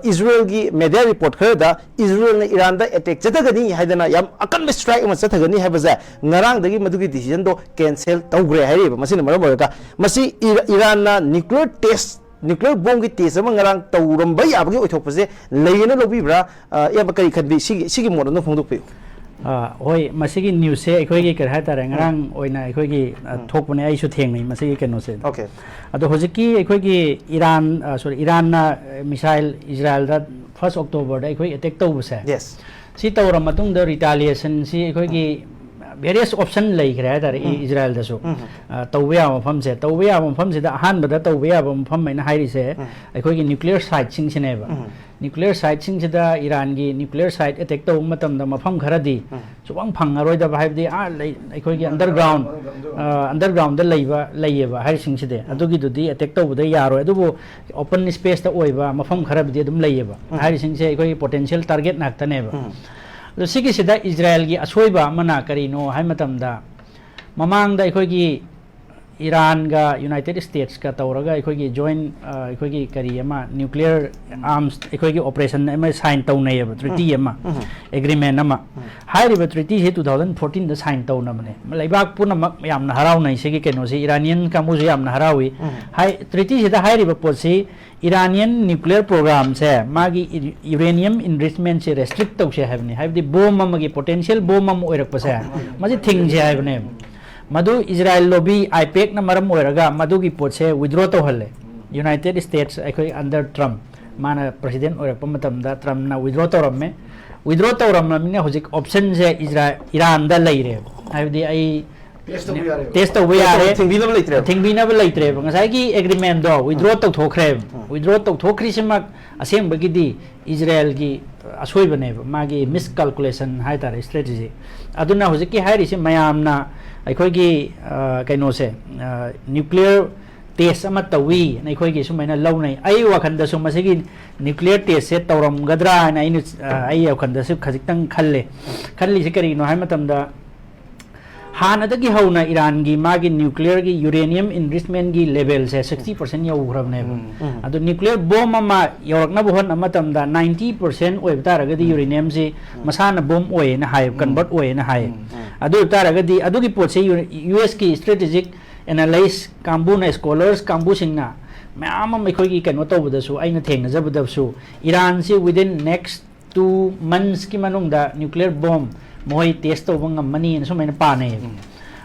ꯏꯖꯔꯦꯜꯒꯤ ꯃꯦꯗꯤꯌꯥ ꯔꯤꯄꯣꯔꯠ ꯈꯔꯗ ꯏꯖꯔꯦꯜꯅ ꯏꯔꯥꯟꯗ ꯑꯦꯇꯦꯛ ꯆꯠꯊꯒꯅꯤ ꯍꯥꯏꯗꯅ, ꯌꯥꯝ ꯑꯀꯟꯕ ꯁ꯭ꯇ꯭ꯔꯥꯏꯛ ꯑꯃ ꯆꯠꯊꯒꯅꯤ ꯍꯥꯏꯕꯁꯦ, ꯉꯔꯥꯡꯗꯒꯤ ꯃꯗꯨꯒꯤ ꯗꯤꯁꯤꯖꯟꯗꯣ ꯀꯦꯟꯁꯦꯜ ꯇꯧꯈ꯭ꯔꯦ ꯍꯥꯏꯔꯤꯕ꯫ ꯃꯁꯤꯅ ꯃꯔꯝ ꯑꯣꯏꯔꯒ ꯃꯁꯤ ꯏꯔ-, ꯏꯔꯥꯟꯅ ꯅ꯭ꯌꯨꯀ꯭ꯂꯤꯌꯔ ꯇꯦꯁ, ꯅ꯭ꯌꯨꯀ꯭ꯂꯤꯌꯔ ꯕꯣꯝꯒꯤ ꯇꯦꯁ ꯑꯃ ꯉꯔꯥꯡ ꯇꯧꯔꯝꯕ ꯌꯥꯕꯒꯤ ꯑꯣꯏꯊꯣꯛꯄꯁꯦ ꯂꯩꯌꯦꯅ ꯂꯧꯕꯤꯕ꯭ꯔꯥ? ꯑ, ꯏꯌꯥꯝꯕ ꯀꯔꯤ ꯈꯟꯕꯤ? ꯁꯤꯒꯤ, ꯁꯤꯒꯤ ꯃꯣꯠ ꯑꯗꯨꯝ ꯐꯣꯡꯗꯣꯛꯄꯤꯌꯨ꯫ ꯑ, ꯍꯣꯏ, ꯃꯁꯤꯒꯤ ꯅ꯭ꯌꯨꯁꯁꯦ ꯑꯩꯈꯣꯏꯒꯤ ꯀꯔꯤ ꯍꯥꯏꯇꯥꯔꯦ, ꯎꯝ꯫ ꯉꯔꯥꯡ ꯑꯣꯏꯅ ꯑꯩꯈꯣꯏꯒꯤ, ꯑ, ꯎꯝ꯫ ꯊꯣꯛꯄꯅꯦ, ꯑꯩꯁꯨ ꯊꯦꯡꯅꯩ ꯃꯁꯤꯒꯤ ꯀꯩꯅꯣꯁꯦ꯫ ꯑꯣꯀꯦ꯫ ꯑꯗꯣ ꯍꯧꯖꯤꯛꯀꯤ ꯑꯩꯈꯣꯏꯒꯤ ꯏꯔꯥꯟ, ꯑ, ꯁꯣꯔꯤ, ꯏꯔꯥꯟꯅ, ꯑ, ꯃꯤꯁꯥꯏꯜ ꯏꯖꯔꯥꯏꯜꯗ ꯐꯥꯔꯁ ꯑꯣꯛꯇꯣꯕꯔꯗ ꯑꯩꯈꯣꯏ ꯑꯦꯇꯦꯛ ꯇꯧꯕꯁꯦ, ꯌꯦꯁ꯫ ꯁꯤ ꯇꯧꯔ ꯃꯇꯨꯡꯗ ꯔꯤꯇꯥꯂꯤꯌꯦꯁꯟꯁꯤ ꯑꯩꯈꯣꯏꯒꯤ ꯚꯦꯔꯤꯌꯁ ꯑꯣꯞꯁꯟ ꯂꯩꯈ꯭ꯔꯦ ꯍꯥꯏꯇꯥꯔꯦ, ꯏ-, ꯎꯝ꯫ ꯏꯖꯔꯥꯏꯜꯗꯁꯨ꯫ ꯎꯝ꯫ ꯑ, ꯇꯧꯕ ꯌꯥꯕ ꯃꯐꯝꯁꯦ, ꯇꯧꯕ ꯌꯥꯕ ꯃꯐꯝꯁꯤꯗ ꯑꯍꯥꯟꯕꯗ ꯇꯧꯕ ꯌꯥꯕ ꯃꯐꯝ ꯍꯥꯏꯅ ꯍꯥꯏꯔꯤꯁꯦ ꯎꯝ꯫ ꯑꯩꯈꯣꯏꯒꯤ ꯅ꯭ꯌꯨꯀ꯭ꯂꯤꯌꯔ ꯁꯥꯏꯠꯁꯤꯡꯁꯤꯅꯦꯕ꯫ ꯎꯝ꯫ ꯅ꯭ꯌꯨꯀ꯭ꯂꯤꯌꯔ ꯁꯥꯏꯠꯁꯤꯡꯁꯤꯗ ꯏꯔꯥꯟꯒꯤ ꯅ꯭ꯌꯨꯀ꯭ꯂꯤꯌꯔ ꯁꯥꯏꯠ ꯑꯦꯇꯦꯛ ꯇꯧꯕ ꯃꯇꯝꯗ ꯃꯐꯝ ꯈꯔꯗꯤ ꯎꯝ꯫ ꯁꯨꯡꯐꯪ ꯐꯪꯉꯔꯣꯏꯗꯕ, ꯍꯥꯏꯕꯗꯤ, ꯑꯥ, ꯂꯩ-, ꯑꯩꯈꯣꯏꯒꯤ ꯑꯟꯗꯔꯒ꯭ꯔꯥꯎꯟ, ꯑ, ꯑꯟꯗꯔꯒ꯭ꯔꯥꯎꯟꯗ ꯂꯩꯕ ꯂꯩꯌꯦꯕ ꯍꯥꯏꯔꯤꯁꯤꯡꯁꯤꯗꯤ, ꯎꯝ꯫ ꯑꯗꯨꯒꯤꯗꯨꯗꯤ ꯑꯦꯇꯦꯛ ꯇꯧꯕꯗ ꯌꯥꯔꯣꯏ꯫ ꯑꯗꯨꯕꯨ ꯑꯣꯄꯟ ꯁ꯭ꯄꯦꯁꯇ ꯑꯣꯏꯕ ꯃꯐꯝ ꯈꯔꯕꯨꯗꯤ ꯑꯗꯨꯝ ꯂꯩꯌꯦꯕ꯫ ꯎꯝ꯫ ꯍꯥꯏꯔꯤꯁꯤꯡꯁꯦ ꯑꯩꯈꯣꯏꯒꯤ ꯄꯣꯇꯦꯟꯁꯤꯌꯦꯜ ꯇꯥꯔꯒꯦꯠ ꯉꯥꯛꯇꯅꯦꯕ꯫ ꯎꯝ꯫ ꯑꯗꯣ ꯁꯤꯒꯤꯁꯤꯗ ꯏꯖꯔꯥꯏꯜꯒꯤ ꯑꯁꯣꯏꯕ ꯑꯃꯅ ꯀꯔꯤꯅꯣ ꯍꯥꯏ ꯃꯇꯝꯗ, ꯃꯃꯥꯡꯗ ꯑꯩꯈꯣꯏꯒꯤ ꯏꯔꯥꯟꯒ ꯌꯨꯅꯥꯏꯇꯦꯗ ꯁ꯭ꯇꯦꯠꯁꯀ ꯇꯧꯔꯒ ꯑꯩꯈꯣꯏꯒꯤ ꯖꯣꯏꯟ, ꯑ, ꯑꯩꯈꯣꯏꯒꯤ ꯀꯔꯤ ꯑꯃ, ꯅ꯭ꯌꯨꯀ꯭ꯂꯤꯌꯔ ꯑꯥꯔꯝꯁ ꯑꯩꯈꯣꯏꯒꯤ ꯑꯣꯄꯔꯦꯁꯟ ꯑꯃ ꯁꯥꯏꯟ ꯇꯧꯅꯩꯌꯦꯕ, ꯇ꯭ꯔꯤꯇꯤ ꯎꯝ꯫ ꯑꯃ, ꯎꯝ꯫ ꯑꯦꯒ꯭ꯔꯤꯃꯦꯟ ꯑꯃ꯫ ꯎꯝ꯫ ꯍꯥꯏꯔꯤꯕ ꯇ꯭ꯔꯤꯇꯤꯁꯦ ꯇꯨ ꯊꯥꯎꯖꯟ ꯐꯣꯔꯇꯤꯟꯗ ꯁꯥꯏꯟ ꯇꯧꯅꯕꯅꯦ꯫ ꯂꯩꯕꯥꯛ ꯄꯨꯝꯅꯃꯛ ꯌꯥꯝꯅ ꯍꯔꯥꯎꯅꯩ ꯁꯤꯒꯤ ꯀꯩꯅꯣꯁꯦ, ꯏꯔꯥꯅꯤꯌꯟ ꯀꯥꯡꯕꯨꯁꯨ ꯌꯥꯝꯅ ꯍꯔꯥꯎꯏ꯫ ꯎꯝ꯫ ꯍꯥꯏ-, ꯇ꯭ꯔꯤꯇꯤꯁꯤꯗ ꯍꯥꯏꯔꯤꯕ ꯄꯣꯠꯁꯤ ꯏꯔꯥꯅꯤꯌꯟ ꯅ꯭ꯌꯨꯀ꯭ꯂꯤꯌꯔ ꯄ꯭ꯔꯣꯒ꯭ꯔꯥꯝꯁꯦ, ꯃꯥꯒꯤ ꯏ-, ꯌꯨꯔꯦꯅꯤꯌꯝ ꯏꯟꯔꯤꯆꯃꯦꯟꯁꯦ ꯔꯦꯁꯇ꯭ꯔꯤꯛ ꯇꯧꯁꯦ ꯍꯥꯏꯕꯅꯤ꯫ ꯍꯥꯏꯕꯗꯤ ꯕꯣꯝ ꯑꯃꯒꯤ ꯄꯣꯇꯦꯟꯁꯤꯌꯦꯜ ꯕꯣꯝ ꯑꯃ ꯑꯣꯏꯔꯛꯄꯁꯦ, ꯃꯁꯤ ꯊꯤꯡꯁꯦ ꯍꯥꯏꯕꯅꯦꯕ꯫ ꯃꯗꯨ ꯏꯖꯔꯥꯏꯜ ꯂꯣꯕꯤ, ꯑꯥꯏꯄꯦꯛꯅ ꯃꯔꯝ ꯑꯣꯏꯔꯒ ꯃꯗꯨꯒꯤ ꯄꯣꯠꯁꯦ ꯋꯤꯗ꯭ꯔꯣ ꯇꯧꯍꯜꯂꯦ꯫ ꯌꯨꯅꯥꯏꯇꯦꯗ ꯁ꯭ꯇꯦꯠꯁ, ꯑꯩꯈꯣꯏ ꯑꯟꯗꯔ ꯇ꯭ꯔꯝꯞ, ꯃꯥꯅ ꯄ꯭ꯔꯦꯁꯤꯗꯦꯟꯠ ꯑꯣꯏꯔꯛꯄ ꯃꯇꯝꯗ ꯇ꯭ꯔꯝꯞꯅ ꯋꯤꯗ꯭ꯔꯣ ꯇꯧꯔꯝꯃꯦ꯫ ꯋꯤꯗ꯭ꯔꯣ ꯇꯧꯔꯝꯃꯕꯅꯤꯅ ꯍꯧꯖꯤꯛ ꯑꯣꯞꯁꯟꯁꯦ ꯏꯖꯔꯥ-, ꯏꯔꯥꯟꯗ ꯂꯩꯔꯦꯕ꯫ ꯍꯥꯏꯕꯗꯤ ꯑꯩ ꯇꯦꯁ ꯇꯧꯕ ꯌꯥꯔꯦꯕ꯫ ꯇꯦꯁ ꯇꯧꯕ ꯌꯥꯔꯦ꯫ ꯊꯤꯡꯕꯤꯅꯕ ꯂꯩꯇ꯭ꯔꯦꯕ꯫ ꯊꯤꯡꯕꯤꯅꯕ ꯂꯩꯇ꯭ꯔꯦꯕ꯫ ꯉꯁꯥꯏꯒꯤ ꯑꯦꯒ꯭ꯔꯤꯃꯦꯟꯗꯣ ꯋꯤꯗ꯭ꯔꯣ ꯎꯝ꯫ ꯇꯧꯊꯣꯛꯈ꯭ꯔꯦꯕ꯫ ꯎꯝ꯫ ꯋꯤꯗ꯭ꯔꯣ ꯇꯧꯊꯣꯛꯈ꯭ꯔꯤꯁꯤꯃꯛ ꯑꯁꯦꯡꯕꯒꯤꯗꯤ ꯏꯖꯔꯥꯏꯜꯒꯤ, ꯑ, ꯑꯁꯣꯏꯕꯅꯦꯕ, ꯃꯥꯒꯤ ꯃꯤꯁꯀꯥꯜꯀꯨꯂꯦꯁꯟ ꯍꯥꯏꯇꯥꯔꯦ, ꯁ꯭ꯇ꯭ꯔꯦꯇꯦꯖꯤ꯫ ꯑꯗꯨꯅ ꯍꯧꯖꯤꯛꯀꯤ ꯍꯥꯏꯔꯤꯁꯦ ꯃꯌꯥꯝꯅ ꯑꯩꯈꯣꯏꯒꯤ, ꯑ, ꯀꯩꯅꯣꯁꯦ, ꯅ꯭ꯌꯨꯀ꯭ꯂꯤꯌꯔ ꯇꯦꯁ ꯑꯃ ꯇꯧꯏꯅ ꯑꯩꯈꯣꯏꯒꯤ ꯁꯨꯃꯥꯏꯅ ꯂꯧꯅꯩ꯫ ꯑꯩ ꯋꯥꯈꯜꯗꯁꯨ ꯃꯁꯤꯒꯤ ꯅ꯭ꯌꯨꯀ꯭ꯂꯤꯌꯔ ꯇꯦꯁꯁꯦ ꯇꯧꯔꯝꯒꯗ꯭ꯔꯥ ꯍꯥꯏꯅ ꯑꯩꯅ, ꯑ, ꯑꯩ ꯋꯥꯈꯜꯗꯁꯨ ꯈꯖꯤꯛꯇꯪ ꯈꯜꯂꯦ꯫ ꯈꯜꯂꯤꯁꯦ ꯀꯔꯤꯒꯤꯅꯣ ꯍꯥꯏꯕ ꯃꯇꯝꯗ, ꯍꯥꯟꯅꯗꯒꯤ ꯍꯧꯅ ꯏꯔꯥꯟꯒꯤ ꯃꯥꯒꯤ ꯅ꯭ꯌꯨꯀ꯭ꯂꯤꯌꯔꯒꯤ ꯌꯨꯔꯦꯅꯤꯌꯝ ꯏꯟꯔꯤꯆꯃꯦꯟꯒꯤ ꯂꯦꯚꯦꯜꯁꯦ ꯁꯤꯛꯁꯇꯤ ꯄꯥꯔꯁꯦꯟ ꯌꯧꯈ꯭ꯔꯕꯅꯦꯕ꯫ ꯎꯝ꯫ ꯑꯗꯣ ꯅ꯭ꯌꯨꯀ꯭ꯂꯤꯌꯔ ꯕꯣꯝ ꯑꯃ ꯌꯧꯔꯛꯅꯕ ꯍꯣꯠꯅꯕ ꯃꯇꯝꯗ ꯅꯥꯏꯟꯇꯤ ꯄꯥꯔꯁꯦꯟ ꯑꯣꯏꯕ ꯇꯥꯔꯒꯗꯤ ꯎꯝ꯫ ꯌꯨꯔꯦꯅꯤꯌꯝꯁꯤ ꯎꯝ꯫ ꯃꯁꯥꯅ ꯕꯣꯝ ꯑꯣꯏꯌꯦꯅ ꯍꯥꯏꯌꯦꯕ, ꯎꯝ꯫ ꯀꯟꯚꯔꯠ ꯑꯣꯏꯌꯦꯅ ꯍꯥꯏꯌꯦꯕ꯫ ꯎꯝ꯫ ꯑꯗꯨ ꯑꯣꯏꯕ ꯇꯥꯔꯒꯗꯤ ꯑꯗꯨꯒꯤ ꯄꯣꯠꯁꯦ ꯌꯨ-, ꯌꯨ ꯑꯦꯁꯀꯤ ꯁ꯭ꯇ꯭ꯔꯦꯇꯦꯖꯤꯛ ꯑꯦꯅꯥꯂꯥꯏꯁ ꯀꯥꯡꯕꯨꯅ, ꯁ꯭ꯀꯣꯂꯔꯁ ꯀꯥꯡꯕꯨꯁꯤꯡꯅ ꯃꯌꯥꯝ ꯑꯃ ꯑꯩꯈꯣꯏꯒꯤ ꯀꯩꯅꯣ ꯇꯧꯕꯗꯁꯨ, ꯑꯩꯅ ꯊꯦꯡꯅꯖꯕꯗꯁꯨ, ꯏꯔꯥꯟꯁꯤ within next two monthsꯀꯤ ꯃꯅꯨꯡꯗ ꯅ꯭ꯌꯨꯀ꯭ꯂꯤꯌꯔ ꯕꯣꯝ ꯃꯈꯣꯏ ꯇꯦꯁ ꯇꯧꯕ ꯉꯝꯃꯅꯤꯅ ꯁꯨꯃꯥꯏꯅ ꯄꯥꯅꯩꯌꯦꯕ꯫ ꯎꯝ꯫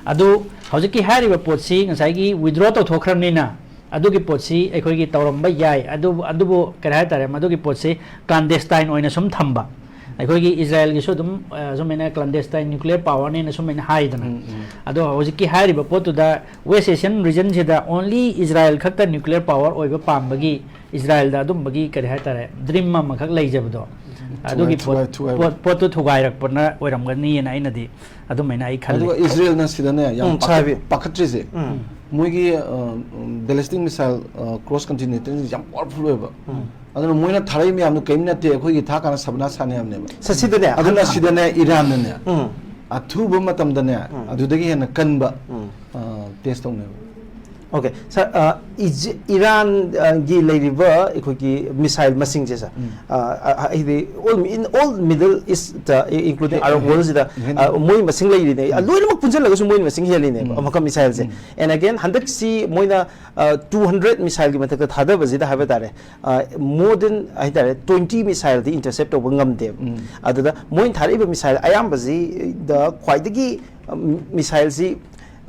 ꯑꯗꯨ ꯍꯧꯖꯤꯛꯀꯤ ꯍꯥꯏꯔꯤꯕ ꯄꯣꯠꯁꯤ ꯉꯁꯥꯏꯒꯤ ꯋꯤꯗ꯭ꯔꯣ ꯇꯧꯊꯣꯛꯈ꯭ꯔꯕꯅꯤꯅ ꯑꯗꯨꯒꯤ ꯄꯣꯠꯁꯤ ꯑꯩꯈꯣꯏꯒꯤ ꯇꯧꯔꯝꯕ ꯌꯥꯏ꯫ ꯑꯗꯨꯕꯨ, ꯑꯗꯨꯕꯨ ꯀꯔꯤ ꯍꯥꯏꯇꯥꯔꯦ, ꯃꯗꯨꯒꯤ ꯄꯣꯠꯁꯤ ꯀ꯭ꯂꯥꯟꯗꯦꯁꯇꯥꯏꯟ ꯑꯣꯏꯅ ꯁꯨꯝ ꯊꯝꯕ꯫ ꯑꯩꯈꯣꯏꯒꯤ ꯏꯖꯔꯥꯌꯦꯜꯒꯤꯁꯨ ꯑꯗꯨꯝ, ꯑ, ꯁꯨꯃꯥꯏꯅ ꯀ꯭ꯂꯥꯟꯗꯦꯁꯇꯥꯏꯟ ꯅ꯭ꯌꯨꯀ꯭ꯂꯤꯌꯔ ꯄꯥꯋꯔꯅꯦꯅ ꯁꯨꯃꯥꯏꯅ ꯍꯥꯏꯗꯅ꯫ ꯎꯝ, ꯎꯝ꯫ ꯑꯗꯣ ꯍꯧꯖꯤꯛꯀꯤ ꯍꯥꯏꯔꯤꯕ ꯄꯣꯠꯇꯨꯗ ꯋꯦꯁ ꯑꯦꯁꯤꯌꯥꯟ ꯔꯤꯖꯟꯁꯤꯗ only ꯏꯖꯔꯥꯌꯦꯜ ꯈꯛꯇ ꯅ꯭ꯌꯨꯀ꯭ꯂꯤꯌꯔ ꯄꯥꯋꯔ ꯑꯣꯏꯕ ꯄꯥꯝꯕꯒꯤ ꯏꯖꯔꯥꯌꯦꯜꯗ ꯑꯗꯨꯝꯕꯒꯤ, ꯀꯔꯤ ꯍꯥꯏꯇꯥꯔꯦ, ꯗ꯭ꯔꯤꯝ ꯑꯃꯈꯛ ꯂꯩꯖꯕꯗꯣ, ꯊꯨꯒꯥꯏ-, ꯑꯗꯨꯒꯤ ꯄꯣꯠ-, ꯊꯨꯒꯥꯏ-, ꯊꯨꯒꯥꯏꯕ꯫ ꯄꯣꯠ-, ꯄꯣꯠꯇꯨ ꯊꯨꯒꯥꯏꯔꯛꯄꯅ ꯑꯣꯏꯔꯝꯒꯅꯤꯅ ꯑꯩꯅꯗꯤ ꯑꯗꯨꯃꯥꯏꯅ ꯑꯩ ꯈꯜꯂꯤ꯫ ꯑꯗꯨꯒ ꯏꯖꯔꯦꯜꯅ ꯁꯤꯗꯅꯦ ꯌꯥꯝ ꯎꯝ, ꯄꯥꯈꯠ-, ꯁꯥꯕꯤ꯫ ꯄꯥꯈꯠꯇ꯭ꯔꯤꯁꯦ, ꯎꯝ꯫ ꯃꯣꯏꯒꯤ, ꯑ, ꯎꯝ, ballistic missile, ꯑ, cross continental ꯌꯥꯝ powerful ꯑꯣꯏꯕ꯫ ꯎꯝ꯫ ꯑꯗꯨꯅ ꯃꯣꯏꯅ ꯊꯥꯔꯛꯏ ꯃꯌꯥꯝꯗꯣ ꯀꯔꯤꯝ ꯅꯠꯇꯦ, ꯑꯩꯈꯣꯏꯒꯤ ꯊꯥ ꯀꯥꯟꯗ ꯁꯕꯅꯥ ꯁꯥꯅꯤ ꯍꯥꯏꯕꯅꯦꯕ꯫ ꯁ-, ꯁꯤꯗꯅꯦ, ꯑꯗꯨꯅ ꯍꯟ-, ꯁꯤꯗꯅꯦ ꯏꯔꯥꯟꯅꯅꯦ ꯎꯝ꯫ ꯑꯊꯨꯕ ꯃꯇꯝꯗꯅꯦ ꯎꯝ꯫ ꯑꯗꯨꯗꯒꯤ ꯍꯦꯟꯅ ꯀꯟꯕ, ꯎꯝ꯫ ꯑ, ꯇꯦꯁ ꯇꯧꯅꯦꯕ꯫ ꯑꯣꯀꯦ, ꯁꯥꯔ, ꯑ, ꯏꯖꯤ-, ꯏꯔꯥꯟ, ꯑ, ꯒꯤ ꯂꯩꯔꯤꯕ ꯑꯩꯈꯣꯏꯒꯤ ꯃꯤꯁꯥꯏꯜ ꯃꯁꯤꯡꯁꯦ, ꯁꯥꯔ, ꯎꯝ꯫ ꯑ, ꯑ, ꯍꯥꯏꯗꯤ all, in all Middle East, ꯑ, including ꯍꯦ-, Arab ꯍꯦ-, world ꯁꯤꯗ, ꯍꯦꯟꯅ ꯑ, ꯃꯣꯏ ꯃꯁꯤꯡ ꯂꯩꯔꯤꯅꯦ, ꯑ, ꯎꯝ꯫ ꯂꯣꯏꯅꯃꯛ ꯄꯨꯟꯁꯤꯜꯂꯒꯁꯨ ꯃꯣꯏ ꯃꯁꯤꯡ ꯍꯦꯜꯂꯤꯅꯦꯕ, ꯎꯝ꯫ ꯑꯃꯈꯛ ꯃꯤꯁꯥꯏꯜꯁꯦ꯫ ꯎꯝ꯫ And again, ꯍꯟꯗꯛꯁꯤ ꯃꯣꯏꯅ, ꯑ, two hundred ꯃꯤꯁꯥꯏꯜꯒꯤ ꯃꯊꯛꯇ ꯊꯥꯗꯕꯁꯤꯗ ꯍꯥꯏꯕ ꯇꯥꯔꯦ, ꯑ, more than ꯍꯥꯏ ꯇꯥꯔꯦ, twenty ꯃꯤꯁꯥꯏꯜꯗꯤ intercept ꯇꯧꯕ ꯉꯝꯗꯦꯕ꯫ ꯎꯝ꯫ ꯑꯗꯨꯗ ꯃꯣꯏꯅ ꯊꯥꯔꯛꯏꯕ ꯃꯤꯁꯥꯏꯜ ꯑꯌꯥꯝꯕꯁꯤꯗ ꯈ꯭ꯋꯥꯏꯗꯒꯤ, ꯑ, ꯃꯤꯁꯥꯏꯜꯁꯤ,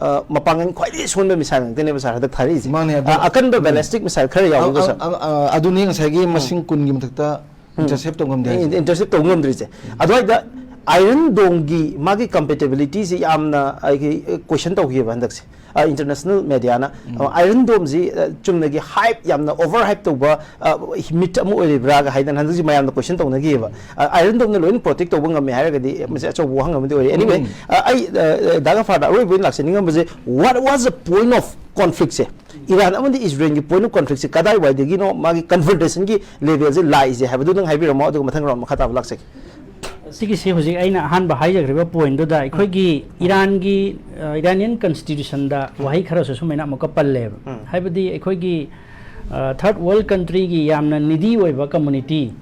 ꯑ, ꯃꯄꯥꯡꯒꯜ ꯈ꯭ꯋꯥꯏꯗꯒꯤ ꯁꯣꯟꯕ ꯃꯤꯁꯥꯏꯜ ꯉꯥꯛꯇꯅꯦꯕ, ꯁꯥꯔ, ꯍꯟꯗꯛ ꯊꯥꯔꯛꯏꯁꯦ꯫ ꯃꯥꯅꯦ, ꯑꯗꯨ ꯑ, ꯑꯀꯟꯕ ꯎꯝ꯫ ballistic missile ꯈꯔ ꯌꯥꯎꯏꯀꯣ, ꯑ, ꯁꯥꯔ꯫ ꯑ, ꯑ, ꯑꯗꯨꯅꯤ ꯉꯁꯥꯏꯒꯤ ꯎꯝ꯫ ꯃꯁꯤꯡ ꯀꯨꯟꯒꯤ ꯃꯊꯛꯇ ꯎꯝ꯫ Intercept ꯇꯧ ꯉꯝꯗꯦ ꯍꯥꯏꯁꯦ꯫ In-, intercept ꯇꯧ ꯉꯝꯗ꯭ꯔꯤꯁꯦ꯫ ꯎꯝ꯫ ꯑꯗꯨꯋꯥꯏꯗ ꯑꯥꯏꯔꯟ ꯗꯣꯝꯒꯤ ꯃꯥꯒꯤ ꯀꯝꯄꯦꯇꯤꯕꯤꯂꯤꯇꯤꯁꯤ ꯌꯥꯝꯅ ꯑꯩꯒꯤ ꯀꯣꯏꯁꯟ ꯇꯧꯈꯤꯕ ꯍꯟꯗꯛꯁꯦ, ꯏꯟꯇꯔꯅꯦꯁꯅꯦꯜ ꯃꯦꯗꯤꯌꯥꯅ꯫ ꯑꯥꯏꯔꯟ ꯗꯣꯝꯁꯤ, ꯑ, ꯆꯨꯝꯅꯒꯤ ꯍꯥꯏꯞ, ꯌꯥꯝꯅ ꯑꯣꯚꯔ ꯍꯥꯏꯞ ꯇꯧꯕ, ꯑ, ꯃꯤꯠ ꯑꯃ ꯑꯣꯏꯔꯤꯕ꯭ꯔꯥꯒ ꯍꯥꯏꯗꯅ ꯍꯟꯗꯛꯁꯤ ꯃꯌꯥꯝꯅ ꯀꯣꯏꯁꯟ ꯇꯧꯅꯒꯤꯑꯕ꯫ ꯑ, ꯑꯥꯏꯔꯟ ꯗꯣꯝꯅ ꯂꯣꯏꯅ ꯄ꯭ꯔꯣꯇꯦꯛ ꯇꯧꯕ ꯉꯝꯃꯦ ꯍꯥꯏꯔꯒꯗꯤ ꯃꯁꯤ ꯑꯆꯧꯕ ꯋꯥꯍꯪ ꯑꯃꯗꯤ ꯑꯣꯏꯔꯦ꯫ ꯑꯦꯅꯤꯋꯦ, ꯑ, ꯑꯩ, ꯑ, ꯑ, ꯗꯥ ꯒꯐꯥꯔꯗ ꯑꯔꯣꯏꯕ ꯑꯣꯏꯅ ꯂꯥꯛꯆꯅꯤꯡꯉꯝꯕꯁꯦ, what was the point of conflict say? Iran ꯑꯃꯗꯤ ꯏꯖꯔꯦꯜꯒꯤ ꯄꯣꯏꯟ ꯑꯣꯐ ꯀꯣꯟꯐ꯭ꯂꯤꯛꯁꯦ ꯀꯗꯥꯏꯋꯥꯏꯗꯒꯤꯅꯣ ꯃꯥꯒꯤ ꯀꯟꯐ꯭ꯔꯟꯇꯦꯁꯟꯒꯤ ꯂꯦꯚꯦꯜꯁꯦ ꯂꯥꯛꯏꯁꯦ ꯍꯥꯏꯕꯗꯨ ꯅꯪ ꯍꯥꯏꯕꯤꯔꯝꯃꯣ, ꯑꯗꯨꯒ ꯃꯊꯪ ꯔꯥꯎꯟ ꯃꯈꯥ ꯇꯥꯕ ꯂꯥꯛꯆꯒꯦ꯫ ꯁꯤꯒꯤꯁꯤ ꯍꯧꯖꯤꯛ ꯑꯩꯅ ꯑꯍꯥꯟꯕ ꯍꯥꯏꯖꯈ꯭ꯔꯤꯕ ꯄꯣꯏꯟꯗꯨꯗ ꯑꯩꯈꯣꯏꯒꯤ ꯏꯔꯥꯟꯒꯤ, ꯑ, ꯏꯔꯥꯅꯤꯌꯟ ꯀꯟꯁꯇꯤꯇ꯭ꯌꯨꯁꯟꯗ ꯋꯥꯍꯩ ꯈꯔꯁꯨ ꯁꯨꯃꯥꯏꯅ ꯑꯃꯨꯛꯀ ꯄꯜꯂꯦꯕ꯫ ꯍꯥꯏꯕꯗꯤ ꯑꯩꯈꯣꯏꯒꯤ, ꯑ, ꯊꯥꯔꯠ ꯋꯥꯔꯜ ꯀꯟꯇ꯭ꯔꯤꯒꯤ ꯌꯥꯝꯅ ꯅꯤꯗꯤ ꯑꯣꯏꯕ ꯀꯝꯃꯨꯅꯤꯇꯤ,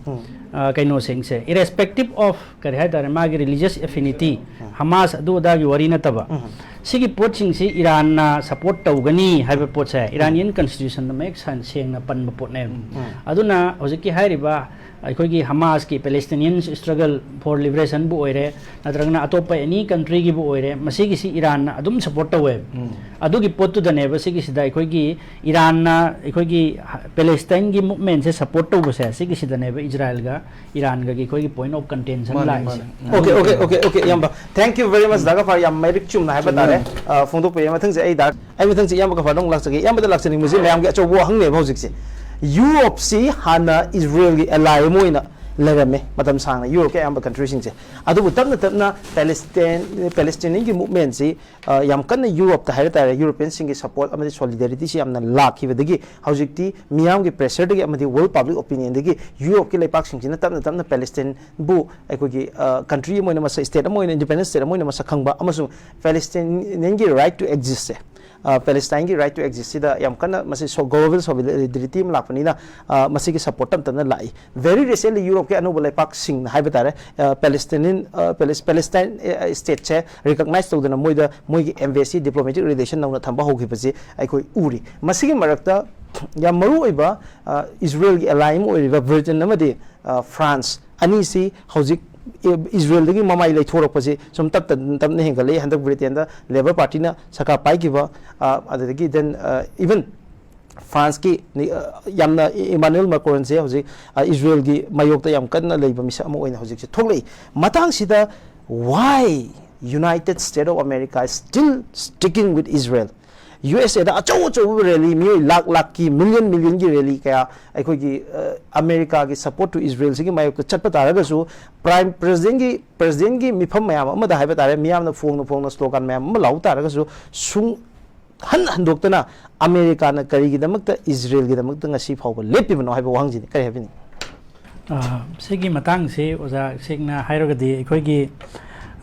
ꯑ, ꯀꯩꯅꯣꯁꯤꯡꯁꯦ, irrespective of ꯀꯔꯤ ꯍꯥꯏꯇꯥꯔꯦ, ꯃꯥꯒꯤ ꯔꯤꯂꯤꯖꯤꯌꯁ ꯑꯦꯐꯤꯅꯤꯇꯤ, ꯍꯃꯥꯁ ꯑꯗꯨ ꯑꯗꯥꯒꯤ ꯋꯥꯔꯤ ꯅꯠꯇꯕ, ꯁꯤꯒꯤ ꯄꯣꯠꯁꯤꯡꯁꯤ ꯏꯔꯥꯟꯅ ꯁꯄꯣꯔꯠ ꯇꯧꯒꯅꯤ ꯍꯥꯏꯕ ꯄꯣꯠꯁꯦ ꯏꯔꯥꯅꯤꯌꯟ ꯀꯟꯁꯇꯤꯇ꯭ꯌꯨꯁꯟꯗ ꯃꯌꯦꯛ ꯁꯦꯡ-, ꯁꯦꯡꯅ ꯄꯟꯕ ꯄꯣꯠꯅꯦꯕ꯫ ꯑꯗꯨꯅ ꯍꯧꯖꯤꯛꯀꯤ ꯍꯥꯏꯔꯤꯕ ꯑꯩꯈꯣꯏꯒꯤ ꯍꯃꯥꯁꯀꯤ Palestinian struggle for liberation ꯕꯨ ꯑꯣꯏꯔꯦ, ꯅꯠꯇ꯭ꯔꯒꯅ ꯑꯇꯣꯞꯄ ꯑꯦꯅꯤ ꯀꯟꯇ꯭ꯔꯤꯒꯤꯕꯨ ꯑꯣꯏꯔꯦ, ꯃꯁꯤꯒꯤꯁꯤ ꯏꯔꯥꯟꯅ ꯑꯗꯨꯝ ꯁꯄꯣꯔꯠ ꯇꯧꯋꯦꯕ꯫ ꯑꯗꯨꯒꯤ ꯄꯣꯠꯇꯨꯗꯅꯦꯕ ꯁꯤꯒꯤꯁꯤꯗ ꯑꯩꯈꯣꯏꯒꯤ ꯏꯔꯥꯟꯅ ꯑꯩꯈꯣꯏꯒꯤ ꯍ-, ꯄꯦꯂꯦꯁꯇꯥꯏꯟꯒꯤ ꯃꯨꯞꯃꯦꯟꯁꯦ ꯁꯄꯣꯔꯠ ꯇꯧꯕꯁꯦ, ꯁꯤꯒꯤꯁꯤꯗꯅꯦꯕ ꯏꯖꯔꯥꯏꯜꯒ ꯏꯔꯥꯟꯒꯒꯤ ꯑꯩꯈꯣꯏꯒꯤ ꯄꯣꯏꯟ ꯑꯣꯐ ꯀꯟꯇꯦꯟꯁꯟ ꯂꯥꯛꯏꯁꯦ꯫ ꯑꯣꯀꯦ, ꯑꯣꯀꯦ, ꯑꯣꯀꯦ, ꯑꯣꯀꯦ, ꯏꯌꯥꯝꯕ꯫ Thank you very much, ꯗꯥ ꯒꯐꯥꯔ, ꯌꯥꯝ ꯃꯔꯤꯛ ꯆꯨꯝꯅ ꯍꯥꯏꯕ ꯇꯥꯔꯦ꯫ ꯑ, ꯐꯣꯡꯗꯣꯛꯄꯤꯔꯦ꯫ ꯃꯊꯪꯁꯦ ꯑꯩ ꯗꯥ-, ꯑꯩ ꯃꯊꯪꯁꯦ ꯏꯌꯥꯝꯕ ꯒꯐꯥꯔꯗ ꯑꯃꯨꯛ ꯂꯥꯛꯆꯒꯦ꯫ ꯏꯌꯥꯝꯕꯗ ꯂꯥꯛꯆꯅꯤꯡꯕꯁꯦ ꯃꯌꯥꯝꯒꯤ ꯑꯆꯧꯕ ꯋꯥꯍꯪꯅꯦꯕ ꯍꯧꯖꯤꯛꯁꯦ꯫ ꯌꯨꯔꯣꯞꯁꯤ ꯍꯥꯟꯅ ꯏꯖꯔꯦꯜꯒꯤ ꯑꯦꯂꯥꯏ ꯑꯃ ꯑꯣꯏꯅ ꯂꯩꯔꯝꯃꯦ ꯃꯇꯝ ꯁꯥꯡꯅ, ꯌꯨꯔꯣꯞꯀꯤ ꯑꯌꯥꯝꯕ ꯀꯟꯇ꯭ꯔꯤꯁꯤꯡꯁꯦ꯫ ꯑꯗꯨꯕꯨ ꯇꯞꯅ ꯇꯞꯅ ꯄꯦꯂꯦꯁꯇꯥꯏꯟ, ꯄꯦꯂꯦꯁꯇꯤꯅꯤꯌꯟꯒꯤ ꯃꯨꯞꯃꯦꯟꯁꯤ, ꯑ, ꯌꯥꯝ ꯀꯟꯅ ꯌꯨꯔꯣꯞꯇ ꯍꯥꯏꯕ ꯇꯥꯔꯦ, ꯌꯨꯔꯣꯄꯤꯌꯟꯁꯤꯡꯒꯤ ꯁꯄꯣꯔꯠ ꯑꯃꯗꯤ ꯁꯣꯂꯤꯗꯥꯔꯤꯇꯤꯁꯤ ꯌꯥꯝꯅ ꯂꯥꯛꯈꯤꯕꯗꯒꯤ ꯍꯧꯖꯤꯛꯇꯤ ꯃꯤꯌꯥꯝꯒꯤ ꯄ꯭ꯔꯦꯁꯔꯗꯒꯤ ꯑꯃꯗꯤ ꯋꯥꯔꯜ ꯄꯕ꯭ꯂꯤꯛ ꯑꯣꯄꯤꯅꯤꯌꯟꯗꯒꯤ ꯌꯨꯔꯣꯞꯀꯤ ꯂꯩꯄꯥꯛꯁꯤꯡꯁꯤꯅ ꯇꯞꯅ ꯇꯞꯅ ꯄꯦꯂꯦꯁꯇꯥꯏꯟꯕꯨ ꯑꯩꯈꯣꯏꯒꯤ, ꯑ, ꯀꯟꯇ꯭ꯔꯤ ꯑꯃ ꯑꯣꯏꯅ ꯃꯁꯛ, ꯁ꯭ꯇꯦꯠ ꯑꯃ ꯑꯣꯏꯅ, ꯏꯟꯗꯤꯄꯦꯟꯗꯦꯟ ꯁ꯭ꯇꯦꯠ ꯑꯃ ꯑꯣꯏꯅ ꯃꯁꯛ ꯈꯪꯕ ꯑꯃꯁꯨꯡ ꯄꯦꯂꯦꯁꯇꯥꯏꯅꯤꯌꯟꯒꯤ ꯔꯥꯏꯠ ꯇꯨ ꯑꯦꯛꯖꯤꯁꯁꯦ, ꯑ, ꯄꯦꯂꯦꯁꯇꯥꯏꯟꯒꯤ ꯔꯥꯏꯠ ꯇꯨ ꯑꯦꯛꯖꯤꯁꯁꯤꯗ ꯌꯥꯝ ꯀꯟꯅ ꯃꯁꯤ ꯁꯣ-, ꯒ꯭ꯂꯣꯕꯦꯜ ꯁꯣꯂꯤꯗꯥꯔꯤꯇꯤ ꯑꯃ ꯂꯥꯛꯄꯅꯤꯅ, ꯑ, ꯃꯁꯤꯒꯤ ꯁꯄꯣꯔꯠ ꯇꯞ ꯇꯞꯅ ꯂꯥꯛꯏ꯫ ꯚꯦꯔꯤ ꯔꯤꯁꯦꯟꯂꯤ ꯌꯨꯔꯣꯞꯀꯤ ꯑꯅꯧꯕ ꯂꯩꯄꯥꯛꯁꯤꯡꯅ ꯍꯥꯏꯕ ꯇꯥꯔꯦ, ꯑ, ꯄꯦꯂꯦꯁꯇꯤꯅꯤꯌꯟ, ꯑ, ꯄꯦꯂꯦꯁ-, ꯄꯦꯂꯦꯁꯇꯥꯏꯟ, ꯑ, ꯁ꯭ꯇꯦꯠꯁꯦ ꯔꯤꯀꯛꯅꯥꯏꯖ ꯇꯧꯗꯅ ꯃꯣꯏꯗ ꯃꯣꯏꯒꯤ ꯑꯦꯝꯕꯦꯁꯤ, ꯗꯤꯄ꯭ꯂꯣꯃꯦꯇꯤꯛ ꯔꯤꯂꯦꯁꯟ ꯅꯧꯅ ꯊꯝꯕ ꯍꯧꯈꯤꯕꯁꯤ ꯑꯩꯈꯣꯏ ꯎꯔꯤ꯫ ꯃꯁꯤꯒꯤ ꯃꯔꯛꯇ ꯌꯥꯝ ꯃꯔꯨ ꯑꯣꯏꯕ, ꯑ, ꯏꯖꯔꯦꯜꯒꯤ ꯑꯦꯂꯥꯏ ꯑꯃ ꯑꯣꯏꯔꯤꯕ ꯕ꯭ꯔꯤꯇꯦꯟ ꯑꯃꯗꯤ, ꯑ, ꯐ꯭ꯔꯥꯟꯁ ꯑꯅꯤꯁꯤ ꯍꯧꯖꯤꯛ, ꯑ, ꯏꯖꯔꯦꯜꯗꯒꯤ ꯃꯃꯥꯏ ꯂꯩꯊꯣꯔꯛꯄꯁꯤ ꯁꯨꯝ ꯇꯞ ꯇꯞ-, ꯇꯞꯅ ꯍꯦꯟꯒꯠꯂꯛꯏ꯫ ꯍꯟꯗꯛ ꯕ꯭ꯔꯤꯇꯦꯟꯗ ꯂꯦꯕꯔ ꯄꯥꯔꯇꯤꯅ ꯁꯔꯀꯥꯔ ꯄꯥꯏꯈꯤꯕ, ꯑ, ꯑꯗꯨꯗꯒꯤ then, ꯑ, even ꯐ꯭ꯔꯥꯟꯁꯀꯤ ꯅꯤ-, ꯑ, ꯌꯥꯝꯅ ꯏ-, ꯏꯃꯥꯅꯨꯑꯦꯜ ꯃꯦꯀ꯭ꯔꯣꯟꯁꯦ ꯍꯧꯖꯤꯛ, ꯑ, ꯏꯖꯔꯦꯜꯒꯤ ꯃꯥꯌꯣꯛꯇ ꯌꯥꯝ ꯀꯟꯅ ꯂꯩꯕ ꯃꯤꯁꯛ ꯑꯃ ꯑꯣꯏꯅ ꯍꯧꯖꯤꯛꯁꯦ ꯊꯣꯛꯂꯛꯏ꯫ ꯃꯇꯥꯡꯁꯤꯗ why United States of America is still sticking with Israel? U S aid ꯑꯆꯧ ꯑꯆꯧꯕ ꯔꯦꯂꯤ, ꯃꯤꯑꯣꯏ ꯂꯥꯛ ꯂꯥꯛꯀꯤ, ꯃꯤꯂꯤꯌꯟ ꯃꯤꯂꯤꯌꯟꯒꯤ ꯔꯦꯂꯤ ꯀꯌꯥ ꯑꯩꯈꯣꯏꯒꯤ, ꯑ, ꯑꯃꯦꯔꯤꯀꯥꯒꯤ support to ꯏꯖꯔꯦꯜꯁꯤꯒꯤ ꯃꯥꯌꯣꯛꯇ ꯆꯠꯄ ꯇꯥꯔꯒꯁꯨ, ꯄ꯭ꯔꯥꯏꯝ ꯄ꯭ꯔꯦꯁꯤꯗꯦꯟꯒꯤ, ꯄ꯭ꯔꯦꯁꯤꯗꯦꯟꯒꯤ ꯃꯤꯐꯝ ꯃꯌꯥꯝ ꯑꯃꯗ ꯍꯥꯏꯕ ꯇꯥꯔꯦ, ꯃꯤꯌꯥꯝꯅ ꯐꯣꯡꯅ ꯐꯣꯡꯅ ꯁ꯭ꯂꯣꯒꯥꯟ ꯃꯌꯥꯝ ꯑꯃ ꯂꯥꯎ ꯇꯥꯔꯒꯁꯨ, ꯁꯨꯡ ꯍꯟ ꯍꯟꯗꯣꯛꯇꯅ ꯑꯃꯦꯔꯤꯀꯥꯅ ꯀꯔꯤꯒꯤꯗꯃꯛꯇ ꯏꯖꯔꯦꯜꯒꯤꯗꯃꯛꯇ ꯉꯁꯤ ꯐꯥꯎꯕ ꯂꯦꯞꯄꯤꯕꯅꯣ ꯍꯥꯏꯕ ꯋꯥꯍꯪꯁꯤꯅꯤ꯫ ꯀꯔꯤ ꯍꯥꯏꯕꯤꯅꯤꯡꯉꯤ? ꯑ, ꯁꯤꯒꯤ ꯃꯇꯥꯡꯁꯤ, ꯑꯣꯖꯥ, ꯁꯦꯡꯅ ꯍꯥꯏꯔꯒꯗꯤ ꯑꯩꯈꯣꯏꯒꯤ,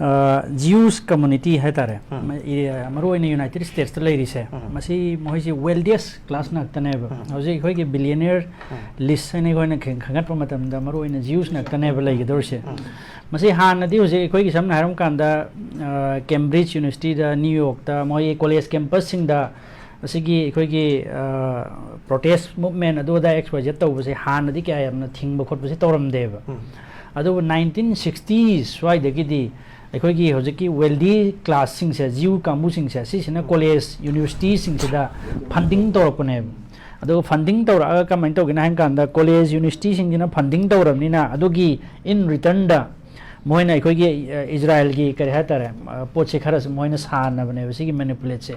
ꯑ, Jews community ꯍꯥꯏ ꯇꯥꯔꯦ, ꯎꯝ꯫ ꯃ-, ꯏ-, ꯃꯔꯨꯑꯣꯏꯅ ꯌꯨꯅꯥꯏꯇꯦꯗ ꯁ꯭ꯇꯦꯠꯁꯇ ꯂꯩꯔꯤꯁꯦ, ꯎꯝ꯫ ꯃꯁꯤ ꯃꯈꯣꯏꯁꯤ wealthiest class ꯉꯥꯛꯇꯅꯦꯕ꯫ ꯎꯝ꯫ ꯍꯧꯖꯤꯛ ꯑꯩꯈꯣꯏꯒꯤ billionaire ꯎꯝ꯫ list ꯍꯥꯏꯅ ꯑꯩꯈꯣꯏꯅ ꯈꯪ-, ꯈꯟꯒꯠꯄ ꯃꯇꯝꯗ ꯃꯔꯨꯑꯣꯏꯅ Jews ꯉꯥꯛꯇꯅꯦꯕ ꯂꯩꯒꯗꯧꯔꯤꯁꯦ꯫ ꯎꯝ꯫ ꯃꯁꯤ ꯍꯥꯟꯅꯗꯤ ꯍꯧꯖꯤꯛ ꯑꯩꯈꯣꯏꯒꯤ ꯁꯝꯅ ꯍꯥꯏꯔꯝ ꯀꯥꯟꯗ, ꯑ, ꯀꯦꯝꯕ꯭ꯔꯤꯖ ꯌꯨꯅꯤꯚꯔꯁꯤꯇꯤꯗ, ꯅ꯭ꯌꯨ ꯌꯣꯔꯛꯇ, ꯃꯣꯏꯒꯤ ꯀꯣꯂꯦꯖ ꯀꯦꯝꯄꯁꯁꯤꯡꯗ ꯑꯁꯤꯒꯤ ꯑꯩꯈꯣꯏꯒꯤ, ꯑ, protest movement ꯑꯗꯨ ꯑꯗꯥ X Y Z ꯇꯧꯕꯁꯦ ꯍꯥꯟꯅꯗꯤ ꯀꯌꯥ ꯌꯥꯝꯅ ꯊꯤꯡꯕ ꯈꯣꯠꯄꯁꯦ ꯇꯧꯔꯝꯗꯦꯕ꯫ ꯎꯝ꯫ ꯑꯗꯨꯕꯨ nineteen sixties ꯁ꯭ꯋꯥꯏꯗꯒꯤꯗꯤ ꯑꯩꯈꯣꯏꯒꯤ ꯍꯧꯖꯤꯛꯀꯤ wealthy classꯁꯤꯡꯁꯦ, Jew ꯀꯥꯡꯕꯨꯁꯤꯡꯁꯦ, ꯁꯤꯁꯤꯅ ꯀꯣꯂꯦꯖ, ꯌꯨꯅꯤꯚꯔꯁꯤꯇꯤꯁꯤꯡꯁꯤꯗ funding ꯇꯧꯔꯛꯄꯅꯦꯕ꯫ ꯑꯗꯨꯒ funding ꯇꯧꯔꯛꯑꯒ ꯀꯃꯥꯏꯅ ꯇꯧꯒꯦꯅ ꯍꯥꯏ ꯀꯥꯟꯗ, ꯀꯣꯂꯦꯖ, ꯌꯨꯅꯤꯚꯔꯁꯤꯇꯤꯁꯤꯡꯁꯤꯅ funding ꯇꯧꯔꯕꯅꯤꯅ ꯑꯗꯨꯒꯤ in returnꯗ ꯃꯣꯏꯅ ꯑꯩꯈꯣꯏꯒꯤ, ꯑ, ꯏꯖꯔꯥꯏꯜꯒꯤ ꯀꯔꯤ ꯍꯥꯏ ꯇꯥꯔꯦ, ꯑ, ꯄꯣꯠꯁꯦ ꯈꯔꯁꯨ ꯃꯣꯏꯅ ꯁꯥꯟꯅꯕꯅꯦꯕ ꯁꯤꯒꯤ ꯃꯦꯅꯤꯄꯨꯂꯦꯠꯁꯦ꯫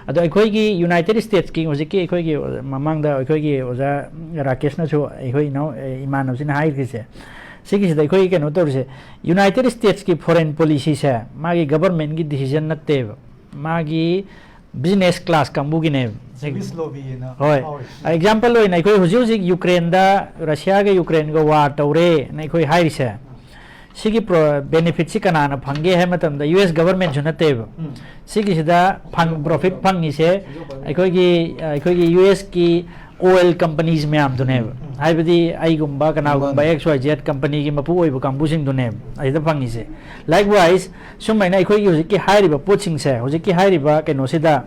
ꯑꯗꯣ ꯑꯩꯈꯣꯏꯒꯤ ꯌꯨꯅꯥꯏꯇꯦꯗ ꯁ꯭ꯇꯦꯠꯁꯀꯤ ꯍꯧꯖꯤꯛꯀꯤ ꯑꯩꯈꯣꯏꯒꯤ ꯃꯃꯥꯡꯗ ꯑꯩꯈꯣꯏꯒꯤ ꯑꯣꯖꯥ ꯔꯥꯀꯦꯁꯅꯁꯨ ꯑꯩꯈꯣꯏ ꯏꯅꯥꯎ-, ꯑ, ꯏꯃꯥꯟꯅꯕꯁꯤꯅ ꯍꯥꯏꯈ꯭ꯔꯤꯁꯦ, ꯁꯤꯒꯤꯁꯤꯗ ꯑꯩꯈꯣꯏꯒꯤ ꯀꯩꯅꯣ ꯇꯧꯔꯤꯁꯦ, ꯌꯨꯅꯥꯏꯇꯦꯗ ꯁ꯭ꯇꯦꯠꯁꯀꯤ foreign policyꯁꯦ ꯃꯥꯒꯤ governmentꯀꯤ decision ꯅꯠꯇꯦꯕ, ꯃꯥꯒꯤ business class ꯀꯥꯡꯕꯨꯒꯤꯅꯦꯕ꯫ Swiss lobbyꯅ ꯍꯣꯏ꯫ ꯐꯥꯎꯔꯤ꯫ Example ꯑꯣꯏꯅ ꯑꯩꯈꯣꯏ ꯍꯧꯖꯤꯛ ꯍꯧꯖꯤꯛ ꯌꯨꯀ꯭ꯔꯦꯟꯗ, ꯔꯁꯤꯌꯥꯒ ꯌꯨꯀ꯭ꯔꯦꯟꯒ war ꯇꯧꯔꯦꯅ ꯑꯩꯈꯣꯏ ꯍꯥꯏꯔꯤꯁꯦ, ꯁꯤꯒꯤ pro-, benefitꯁꯤ ꯀꯅꯥꯅ ꯐꯪꯒꯦ ꯍꯥꯏꯕ ꯃꯇꯝꯗ U S governmentꯁꯨ ꯅꯠꯇꯦꯕ꯫ ꯎꯝ꯫ ꯁꯤꯒꯤꯁꯤꯗ ꯐꯪ-, profit ꯐꯪꯉꯤꯁꯦ ꯑꯩꯈꯣꯏꯒꯤ, ꯑꯩꯈꯣꯏꯒꯤ U Sꯀꯤ oil companies ꯃꯌꯥꯝꯗꯨꯅꯦꯕ꯫ ꯎꯝ꯫ ꯍꯥꯏꯕꯗꯤ ꯑꯩꯒꯨꯝꯕ ꯀꯅꯥꯒꯨꯝꯕ ꯃꯥꯅꯤ꯫ X Y Z companyꯒꯤ ꯃꯄꯨ ꯑꯣꯏꯕ ꯀꯥꯡꯕꯨꯁꯤꯡꯗꯨꯅꯦꯕ ꯑꯁꯤꯗ ꯐꯪꯉꯤꯁꯦ꯫ Likewise, ꯁꯨꯃꯥꯏꯅ ꯑꯩꯈꯣꯏꯒꯤ ꯍꯧꯖꯤꯛꯀꯤ ꯍꯥꯏꯔꯤꯕ ꯄꯣꯠꯁꯤꯡꯁꯦ, ꯍꯧꯖꯤꯛꯀꯤ ꯍꯥꯏꯔꯤꯕ ꯀꯩꯅꯣꯁꯤꯗ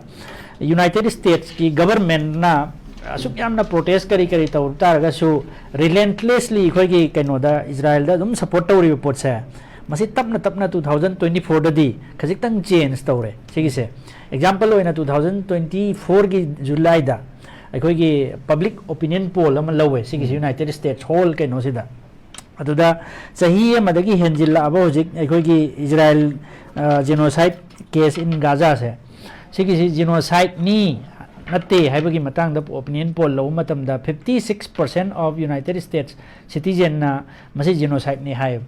United Statesꯀꯤ governmentꯅ ꯑꯁꯨꯛ ꯌꯥꯝꯅ protest ꯀꯔꯤ ꯀꯔꯤ ꯇꯧꯔꯨ ꯇꯥꯔꯒꯁꯨ, relentlessly ꯑꯩꯈꯣꯏꯒꯤ ꯀꯩꯅꯣꯗ, ꯏꯖꯔꯥꯏꯜꯗ ꯑꯗꯨꯝ support ꯇꯧꯔꯤꯕ ꯄꯣꯠꯁꯦ, ꯃꯁꯤ ꯇꯞꯅ ꯇꯞꯅ two thousand twenty fourꯗꯗꯤ ꯈꯖꯤꯛꯇꯪ change ꯇꯧꯔꯦ ꯁꯤꯒꯤꯁꯦ꯫ Example ꯑꯣꯏꯅ two thousand twenty fourꯒꯤ Julyꯗ ꯑꯩꯈꯣꯏꯒꯤ ꯄꯕ꯭ꯂꯤꯛ ꯑꯣꯄꯤꯅꯤꯌꯟ ꯄꯣꯜ ꯑꯃ ꯂꯧꯋꯦ ꯁꯤꯒꯤꯁꯤ, ꯎꯝ, ꯌꯨꯅꯥꯏꯇꯦꯗ ꯁ꯭ꯇꯦꯠꯁ ꯍꯣꯜ ꯀꯩꯅꯣꯁꯤꯗ꯫ ꯑꯗꯨꯗ ꯆꯍꯤ ꯑꯃꯗꯒꯤ ꯍꯦꯟꯖꯤꯜꯂꯛꯑꯕ ꯍꯧꯖꯤꯛ ꯑꯩꯈꯣꯏꯒꯤ ꯏꯖꯔꯥꯏꯜ, ꯑ, genocide case in Gaza ꯁꯦ, ꯁꯤꯒꯤꯁꯤ ꯖꯤꯅꯣꯁꯥꯏꯠꯅꯤ ꯅꯠꯇꯦ ꯍꯥꯏꯕꯒꯤ ꯃꯇꯥꯡꯗ ꯑꯣꯄꯤꯅꯤꯌꯟ ꯄꯣꯜ ꯂꯧꯕ ꯃꯇꯝꯗ fifty six percent of United States citizen ꯅ ꯃꯁꯤ ꯖꯤꯅꯣꯁꯥꯏꯠꯅꯤ ꯍꯥꯏ꯫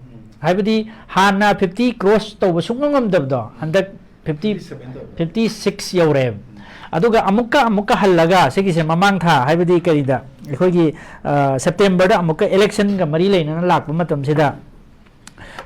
ꯍꯥꯏꯕꯗꯤ ꯍꯥꯟꯅ fifty cross ꯇꯧꯕ ꯁꯨꯡꯉꯝ ꯉꯝꯗꯕꯗꯣ ꯍꯟꯗꯛ fifty, fifty six ꯌꯧꯔꯦꯕ꯫ ꯑꯗꯨꯒ ꯑꯃꯨꯛꯀ, ꯑꯃꯨꯛꯀ ꯍꯜꯂꯒ ꯁꯤꯒꯤꯁꯦ ꯃꯃꯥꯡ ꯊꯥ, ꯍꯥꯏꯕꯗꯤ ꯀꯔꯤꯗ, ꯑꯩꯈꯣꯏꯒꯤ, ꯑ, ꯁꯦꯞꯇꯦꯝꯕꯔꯗ ꯑꯃꯨꯛꯀ ꯏꯂꯦꯛꯁꯟꯒ ꯃꯔꯤ ꯂꯩꯅꯅ ꯂꯥꯛꯄ ꯃꯇꯝꯁꯤꯗ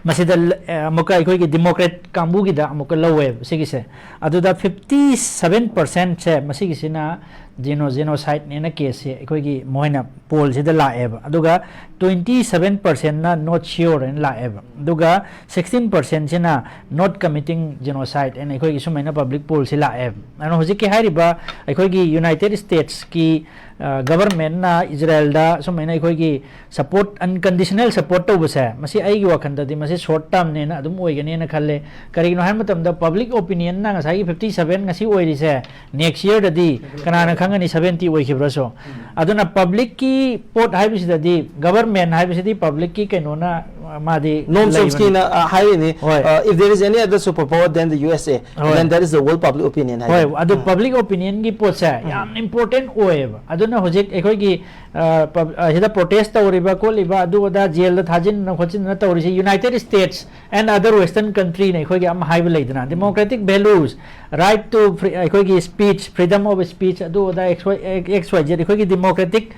ꯃꯁꯤꯗ ꯂ-, ꯑ, ꯑꯃꯨꯛꯀ ꯑꯩꯈꯣꯏꯒꯤ ꯗꯤꯃꯣꯀ꯭ꯔꯦꯠ ꯀꯥꯡꯕꯨꯒꯤꯗ ꯑꯃꯨꯛꯀ ꯂꯧꯋꯦꯕ ꯁꯤꯒꯤꯁꯦ꯫ ꯑꯗꯨꯗ fifty seven percent ꯁꯦ ꯃꯁꯤꯒꯤꯁꯤꯅ ꯖꯤꯅꯣ-, ꯖꯤꯅꯣꯁꯥꯏꯠꯅꯦꯅ ꯀꯦꯁꯁꯦ ꯑꯩꯈꯣꯏꯒꯤ ꯃꯣꯏꯅ ꯄꯣꯜꯁꯤꯗ ꯂꯥꯛꯑꯦꯕ꯫ ꯑꯗꯨꯒ twenty seven percent ꯅ not sure ꯍꯥꯏꯅ ꯂꯥꯛꯑꯦꯕ꯫ ꯑꯗꯨꯒ sixteen percent ꯁꯤꯅ not committing genocide ꯍꯥꯏꯅ ꯑꯩꯈꯣꯏꯒꯤ ꯁꯨꯃꯥꯏꯅ ꯄꯕ꯭ꯂꯤꯛ ꯄꯣꯜꯁꯤ ꯂꯥꯛꯑꯦꯕ꯫ ꯑꯗꯨꯅ ꯍꯧꯖꯤꯛꯀꯤ ꯍꯥꯏꯔꯤꯕ ꯑꯩꯈꯣꯏꯒꯤ ꯌꯨꯅꯥꯏꯇꯦꯗ ꯁ꯭ꯇꯦꯠꯁꯀꯤ, ꯑ, ꯒꯚꯔꯟꯃꯦꯟꯠꯅ ꯏꯖꯔꯥꯌꯦꯜꯗ ꯁꯨꯃꯥꯏꯅ ꯑꯩꯈꯣꯏꯒꯤ ꯁꯄꯣꯔꯠ, ꯑꯟꯀꯟꯗꯤꯁꯅꯦꯜ ꯁꯄꯣꯔꯠ ꯇꯧꯕꯁꯦ, ꯃꯁꯤ ꯑꯩꯒꯤ ꯋꯥꯈꯜꯗꯗꯤ ꯃꯁꯤ ꯁꯣꯔꯠ ꯇꯥꯔꯝꯅꯦꯅ ꯑꯗꯨꯝ ꯑꯣꯏꯒꯅꯦꯅ ꯈꯜꯂꯦ꯫ ꯀꯔꯤꯒꯤꯅꯣ ꯍꯥꯏꯕ ꯃꯇꯝꯗ ꯄꯕ꯭ꯂꯤꯛ ꯑꯣꯄꯤꯅꯤꯌꯟꯅ ꯉꯁꯥꯏꯒꯤ fifty seven ꯉꯁꯤ ꯑꯣꯏꯔꯤꯁꯦ, ꯅꯦꯛꯁ ꯌꯔꯗꯗꯤ ꯀꯅꯥꯅ ꯈꯪꯒꯅꯤ seventy ꯑꯣꯏꯈꯤꯕ꯭ꯔꯁꯨ꯫ ꯑꯗꯨꯅ ꯄꯕ꯭ꯂꯤꯛꯀꯤ ꯄꯣꯠ ꯍꯥꯏꯕꯁꯤꯗꯗꯤ, ꯒꯚꯔꯟꯃꯦꯟꯠ ꯍꯥꯏꯕꯁꯤꯗꯤ ꯄꯕ꯭ꯂꯤꯛꯀꯤ ꯀꯩꯅꯣꯅ, ꯃꯥꯗꯤ ꯅꯣꯝ ꯂꯩꯕꯅꯤ꯫ ꯆꯣꯝꯁꯀꯤꯅ, ꯑ, ꯍꯥꯏꯔꯤꯅꯤ, ꯍꯣꯏ꯫ ꯑ, "If there is any other superpower than the U S A, ꯍꯣꯏ꯫ Then that is the world public opinion" ꯍꯣꯏ, ꯍꯥꯏꯗꯅ꯫ ꯑꯗꯨ ꯎꯝ꯫ ꯄꯕ꯭ꯂꯤꯛ ꯑꯣꯄꯤꯅꯤꯌꯟꯒꯤ ꯄꯣꯠꯁꯦ ꯎꯝ꯫ ꯌꯥꯝꯅ ꯏꯝꯄꯣꯔꯇꯦꯟ ꯑꯣꯏꯌꯦꯕ꯫ ꯑꯗꯨꯅ ꯍꯧꯖꯤꯛ ꯑꯩꯈꯣꯏꯒꯤ, ꯑ, ꯄꯕ-, ꯑ, ꯁꯤꯗ ꯄ꯭ꯔꯣꯇꯦꯁ ꯇꯧꯔꯤꯕ ꯈꯣꯠꯂꯤꯕ ꯑꯗꯨ ꯑꯗꯥ ꯖꯦꯜꯗ ꯊꯥꯖꯤꯟꯗꯅ ꯈꯣꯠꯆꯤꯟꯗꯅ ꯇꯧꯔꯤꯁꯤ United States and other Western country ꯅ ꯑꯩꯈꯣꯏꯒꯤ ꯑꯃ ꯍꯥꯏꯕ ꯂꯩꯗꯅ, democratic values, right to free, ꯑꯩꯈꯣꯏꯒꯤ speech, freedom of speech, ꯑꯗꯨ ꯑꯗꯥ X Y, X Y Z, ꯑꯩꯈꯣꯏꯒꯤ democratic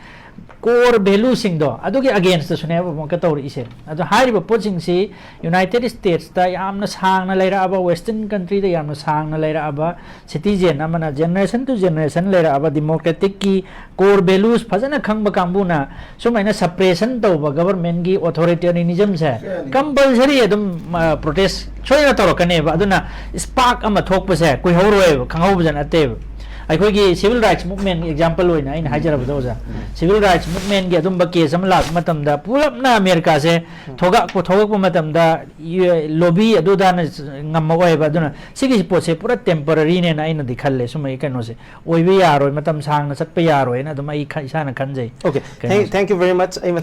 core value ꯁꯤꯡꯗꯣ ꯑꯗꯨꯒꯤ against ꯇꯁꯨꯅꯦꯕ ꯑꯃꯨꯛꯀ ꯇꯧꯔꯛꯏꯁꯦ꯫ ꯑꯗꯣ ꯍꯥꯏꯔꯤꯕ ꯄꯣꯠꯁꯤꯡꯁꯤ ꯌꯨꯅꯥꯏꯇꯦꯗ ꯁ꯭ꯇꯦꯠꯁꯇ ꯌꯥꯝꯅ ꯁꯥꯡꯅ ꯂꯩꯔꯛꯑꯕ, ꯋꯦꯁꯇꯔꯟ ꯀꯟꯇ꯭ꯔꯤꯗ ꯌꯥꯝꯅ ꯁꯥꯡꯅ ꯂꯩꯔꯛꯑꯕ, ꯁꯤꯇꯤꯖꯦꯟ ꯑꯃꯅ ꯖꯦꯅꯦꯔꯦꯁꯟ ꯇꯨ ꯖꯦꯅꯦꯔꯦꯁꯟ ꯂꯩꯔꯛꯑꯕ ꯗꯤꯃꯣꯀ꯭ꯔꯦꯇꯤꯛꯀꯤ ꯀꯣꯔ ꯚꯦꯂꯨꯁ ꯐꯖꯅ ꯈꯪꯕ ꯀꯥꯡꯕꯨꯅ ꯁꯨꯃꯥꯏꯅ ꯁꯄ꯭ꯔꯦꯁꯟ ꯇꯧꯕ ꯒꯕꯔꯃꯦꯟꯒꯤ ꯑꯣꯊꯣꯔꯤꯇꯦꯔꯤꯌꯥꯅꯤꯖꯝꯁꯦ ꯁꯣꯏꯗꯅ꯫ ꯀꯝꯄꯜꯁꯔꯤ ꯑꯗꯨꯝ, ꯑ, ꯄ꯭ꯔꯣꯇꯦꯁ ꯁꯣꯏꯗꯅ ꯇꯧꯔꯛꯀꯅꯦꯕ꯫ ꯑꯗꯨꯅ ꯁ꯭ꯄꯥꯔꯛ ꯑꯃ ꯊꯣꯛꯄꯁꯦ ꯀꯨꯏꯍꯧꯔꯣꯏꯕ, ꯈꯪꯍꯧꯕꯁꯦ ꯅꯠꯇꯦꯕ꯫ ꯑꯩꯈꯣꯏꯒꯤ civil rights movement example ꯑꯣꯏꯅ ꯑꯩꯅ ꯍꯥꯏꯖꯔꯕꯗ ꯑꯣꯖꯥ, civil rights movementꯀꯤ ꯑꯗꯨꯝꯕ case ꯑꯃ ꯂꯥꯛꯄ ꯃꯇꯝꯗ ꯄꯨꯂꯞꯅ ꯑꯃꯦꯔꯤꯀꯥꯁꯦ ꯊꯣꯛꯂꯛꯄ ꯊꯣꯛꯂꯛꯄ ꯃꯇꯝꯗ lobby ꯑꯗꯨꯗꯥꯅ ꯉꯝꯃꯛꯑꯣꯏꯕ꯫ ꯑꯗꯨꯅ ꯁꯤꯒꯤ ꯄꯣꯠꯁꯦ ꯄꯨꯔꯥ temporaryꯅꯦꯅ ꯑꯩꯅꯗꯤ ꯈꯜꯂꯦ꯫ ꯁꯨꯝꯕꯒꯤ ꯀꯩꯅꯣꯁꯦ ꯑꯣꯏꯕ ꯌꯥꯔꯣꯏ, ꯃꯇꯝ ꯁꯥꯡꯅ ꯆꯠꯄ ꯌꯥꯔꯣꯏꯅ ꯑꯗꯨꯝ ꯑꯩ ꯈ- ꯏꯁꯥꯅ ꯈꯟꯖꯩ꯫ Okay, ꯀꯩꯅꯣꯁꯦ꯫ thank, thank you very much. ꯑꯩ